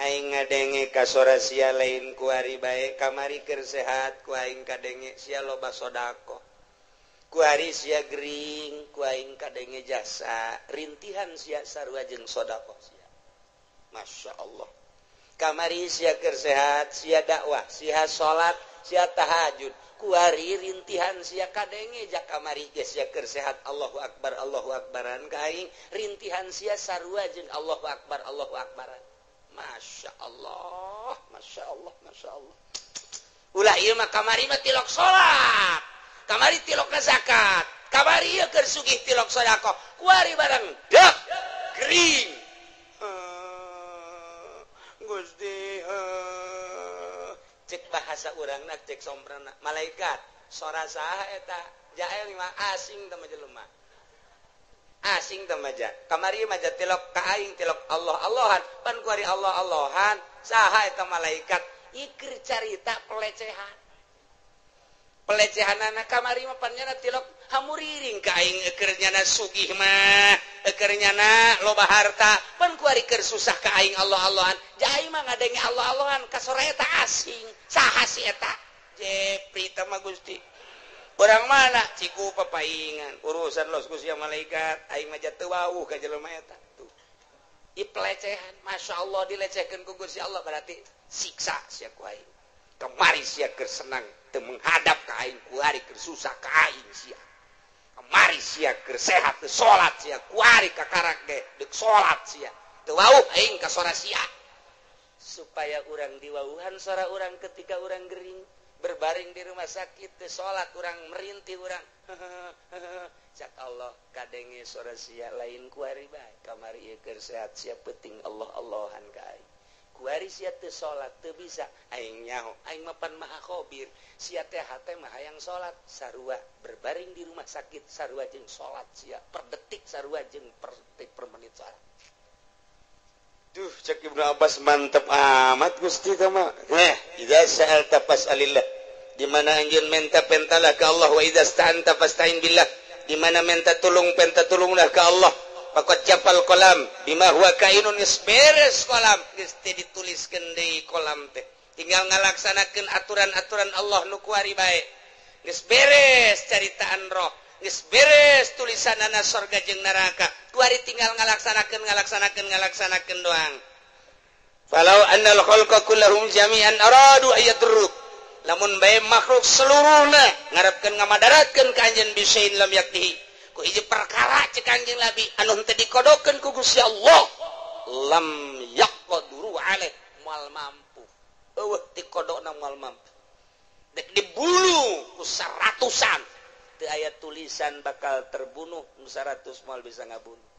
Aing ngadenge ka sora sia lain kuari bae kamari keur sehat ku aing kadenge sia loba sedekah. Kuari sia gering ku aing kadenge jasa rintihan sia sarua jeung sedekah sia. Masya Allah. Kamari sia keur sehat, sia dakwah, sia salat, sia tahajud. Kuari rintihan sia kadenge jak kamari ge sia keur sehat Allahu akbar Allahu akbaran ka aing, rintihan sia sarua jeung Allahu akbar Allahu akbaran. Masya Allah, Masya Allah, Masya Allah. Ulah ieu mah kamari mah tilok salat, kamari tilok zakat, kamari ieu keur sugih tilok sedekah, kuari barang dak gering. Gusti cek bahasa urangna cek somprana malaikat sora saha eta jael mah asing teh mah jelema. Asing teh mah kamari mah tilok ka aing tilok Allah Allahan pan kuari Allah Allahan saha eta malaikat ikir carita pelecehan. Pelecehanana kamari mah pannyana tilok hamuriring ka aing eukeur nyana sugih mah eukeur nyana loba harta pan kuari keur susah ka aing Allah Allahan jaai mah ngadenge Allah Allahan ka sora eta asing saha si eta Jepri teh mah Gusti urang mana ciku papaingan urusan los ku sia malaikat aing mah teu wawuh ka jelema eta tuh ieu pelecehan Masya Allah dilecehkeun ku Gusti Allah berarti siksa sia ku aing kemari sia keur senang teu menghadap ka aing kuari keur susah ka aing sia kemari sia keur sehat teu salat sia kuari ka karak ge deuk salat sia teu wauh aing ka sora sia supaya urang diwauhan sora urang ketika urang gering berbaring di rumah sakit teu salat urang merintih urang cak Allah kadenge sora sia lain kuari bae kamari ieu keur sehat sia peuting Allah Allahan ka aing kuari sia teu salat teu bisa aing nyaho aing mah pan maha khabir sia teh hate mah hayang salat sarua berbaring di rumah sakit sarua jeung salat sia per detik sarua jeung per detik per menit salat. Duh cek Ibnu Abbas mantep amat Gusti teh mah. Idza sa'alta fas'alillah. Di mana anjeun menta pentalah ka Allah wa idza sta'anta fasta'in billah. Di mana menta tulung penta tulunglah ka Allah. Pakot japal kolam bima huwa kainun geus beres kolam geus teu dituliskeun deui kolam teh. Tinggal ngalaksanakeun aturan-aturan Allah nu kuari bae. Geus beres caritaan roh, geus beres tulisanana sorga jeung neraka. Kuari tinggal ngalaksanakeun ngalaksanakeun ngalaksanakeun doang. Falau annal khalqa kullahum jami'an aradu ayadruk. Lamun bae makhluk seluruhna ngarepkeun ngamadaratkeun ka anjeun bisain lam yaktihi. Ku hiji perkara cek Kanjeng Nabi anu henteu dikodokeun ku Gusti Allah lam yaqduru alaih moal mampu. Eueuh dikodokna moal mampu. Dek dibulu ku seratusan teu aya tulisan bakal terbunuh nu 100 moal bisa ngabunuh.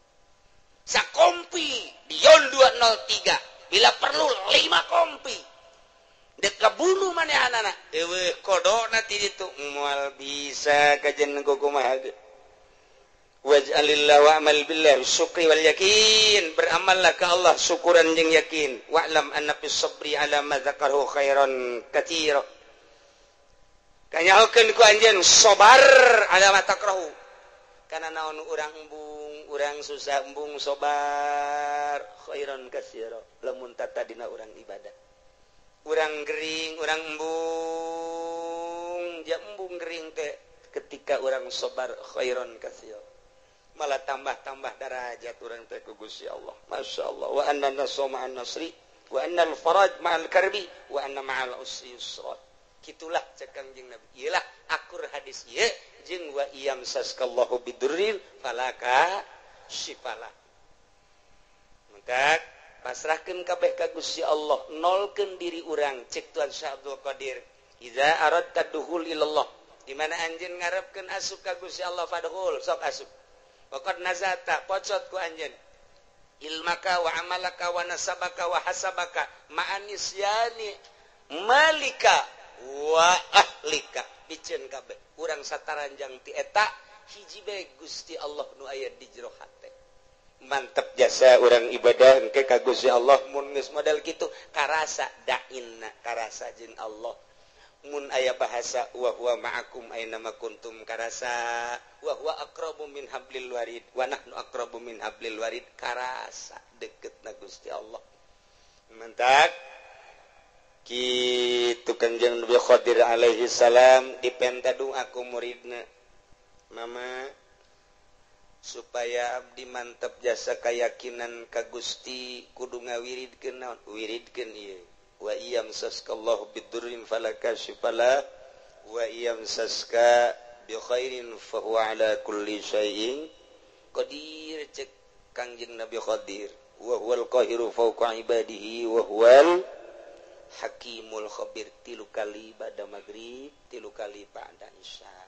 Sakompi Dion 203 bila perlu 5 kompi dek kabunuh manehanana eueuh kodokna ti ditu moal bisa kajen kumaha ge. Waj'alillah wa'mal billah syukri wal yakin, beramallah ka Allah syukuran jeung yakin. Wa'lam anna fis sabri ala ma dzakarahu khairan katsira. Kanyahokeun ku anjeun sabar ala ma takrahu. Kana naon urang embung, urang susah embung sabar khairan katsira. Lamun tatadina urang ibadah. Urang gering, urang embung, ja embung gering teh ketika urang sabar khairan katsira. Malah tambah-tambah darajat urang teh ku Gusti Allah. Masya Allah. Wa anna nasra ma'an nasri wa anna al-faraj ma'al karbi wa anna ma'al usri yusra. Kitulah cek Kangjeng Nabi. Iyalah akur hadis ieu jeung wa iyam saskallahu bidurrin falaka syifala. Maka pasrahkeun kabeh ka Gusti Allah, nolkeun diri urang cek Tuan Syekh Abdul Qadir. Idza aradta dukhul ilallah. Di mana anjeun ngarepkeun asup ka Gusti Allah fadkhul, sok asup. Waqad nazata pocot ku anjeun ilmaka wa amalaka wa nasabaka wa hasabaka ma'anisyani malika wa ahlika biceun kabeh urang sataranjang ti eta hiji bae Gusti Allah nu aya di jero hate. Mantep jasa urang ibadah engke ka Gusti Allah mun geus model kitu karasa dainna karasa jeung Allah. Mun aya bahasa wa huwa ma'akum aina ma kuntum karasa wa huwa aqrabu min hablil warid wa nahnu aqrabu min hablil warid karasa deketna Gusti Allah. Mentak kitu Kanjeng Nabi Khadir alaihi salam dipenta doa ku muridna. Mama Supaya abdi mantep jasa keyakinan ka Gusti, kudu ngawiridkeun naon? Wiridkeun ieu, wa iyamsaskallahu bidurrin fala kashifalah wa iyamsaska bi khairin fa huwa ala kulli syai'in qadir. Cek Kangjeng Nabi Khadir, wa huwal qahiru fawqa ibadihi wa huwal hakimul khabir. Tilu kali ba'da maghrib, tilu kali ba'da isya.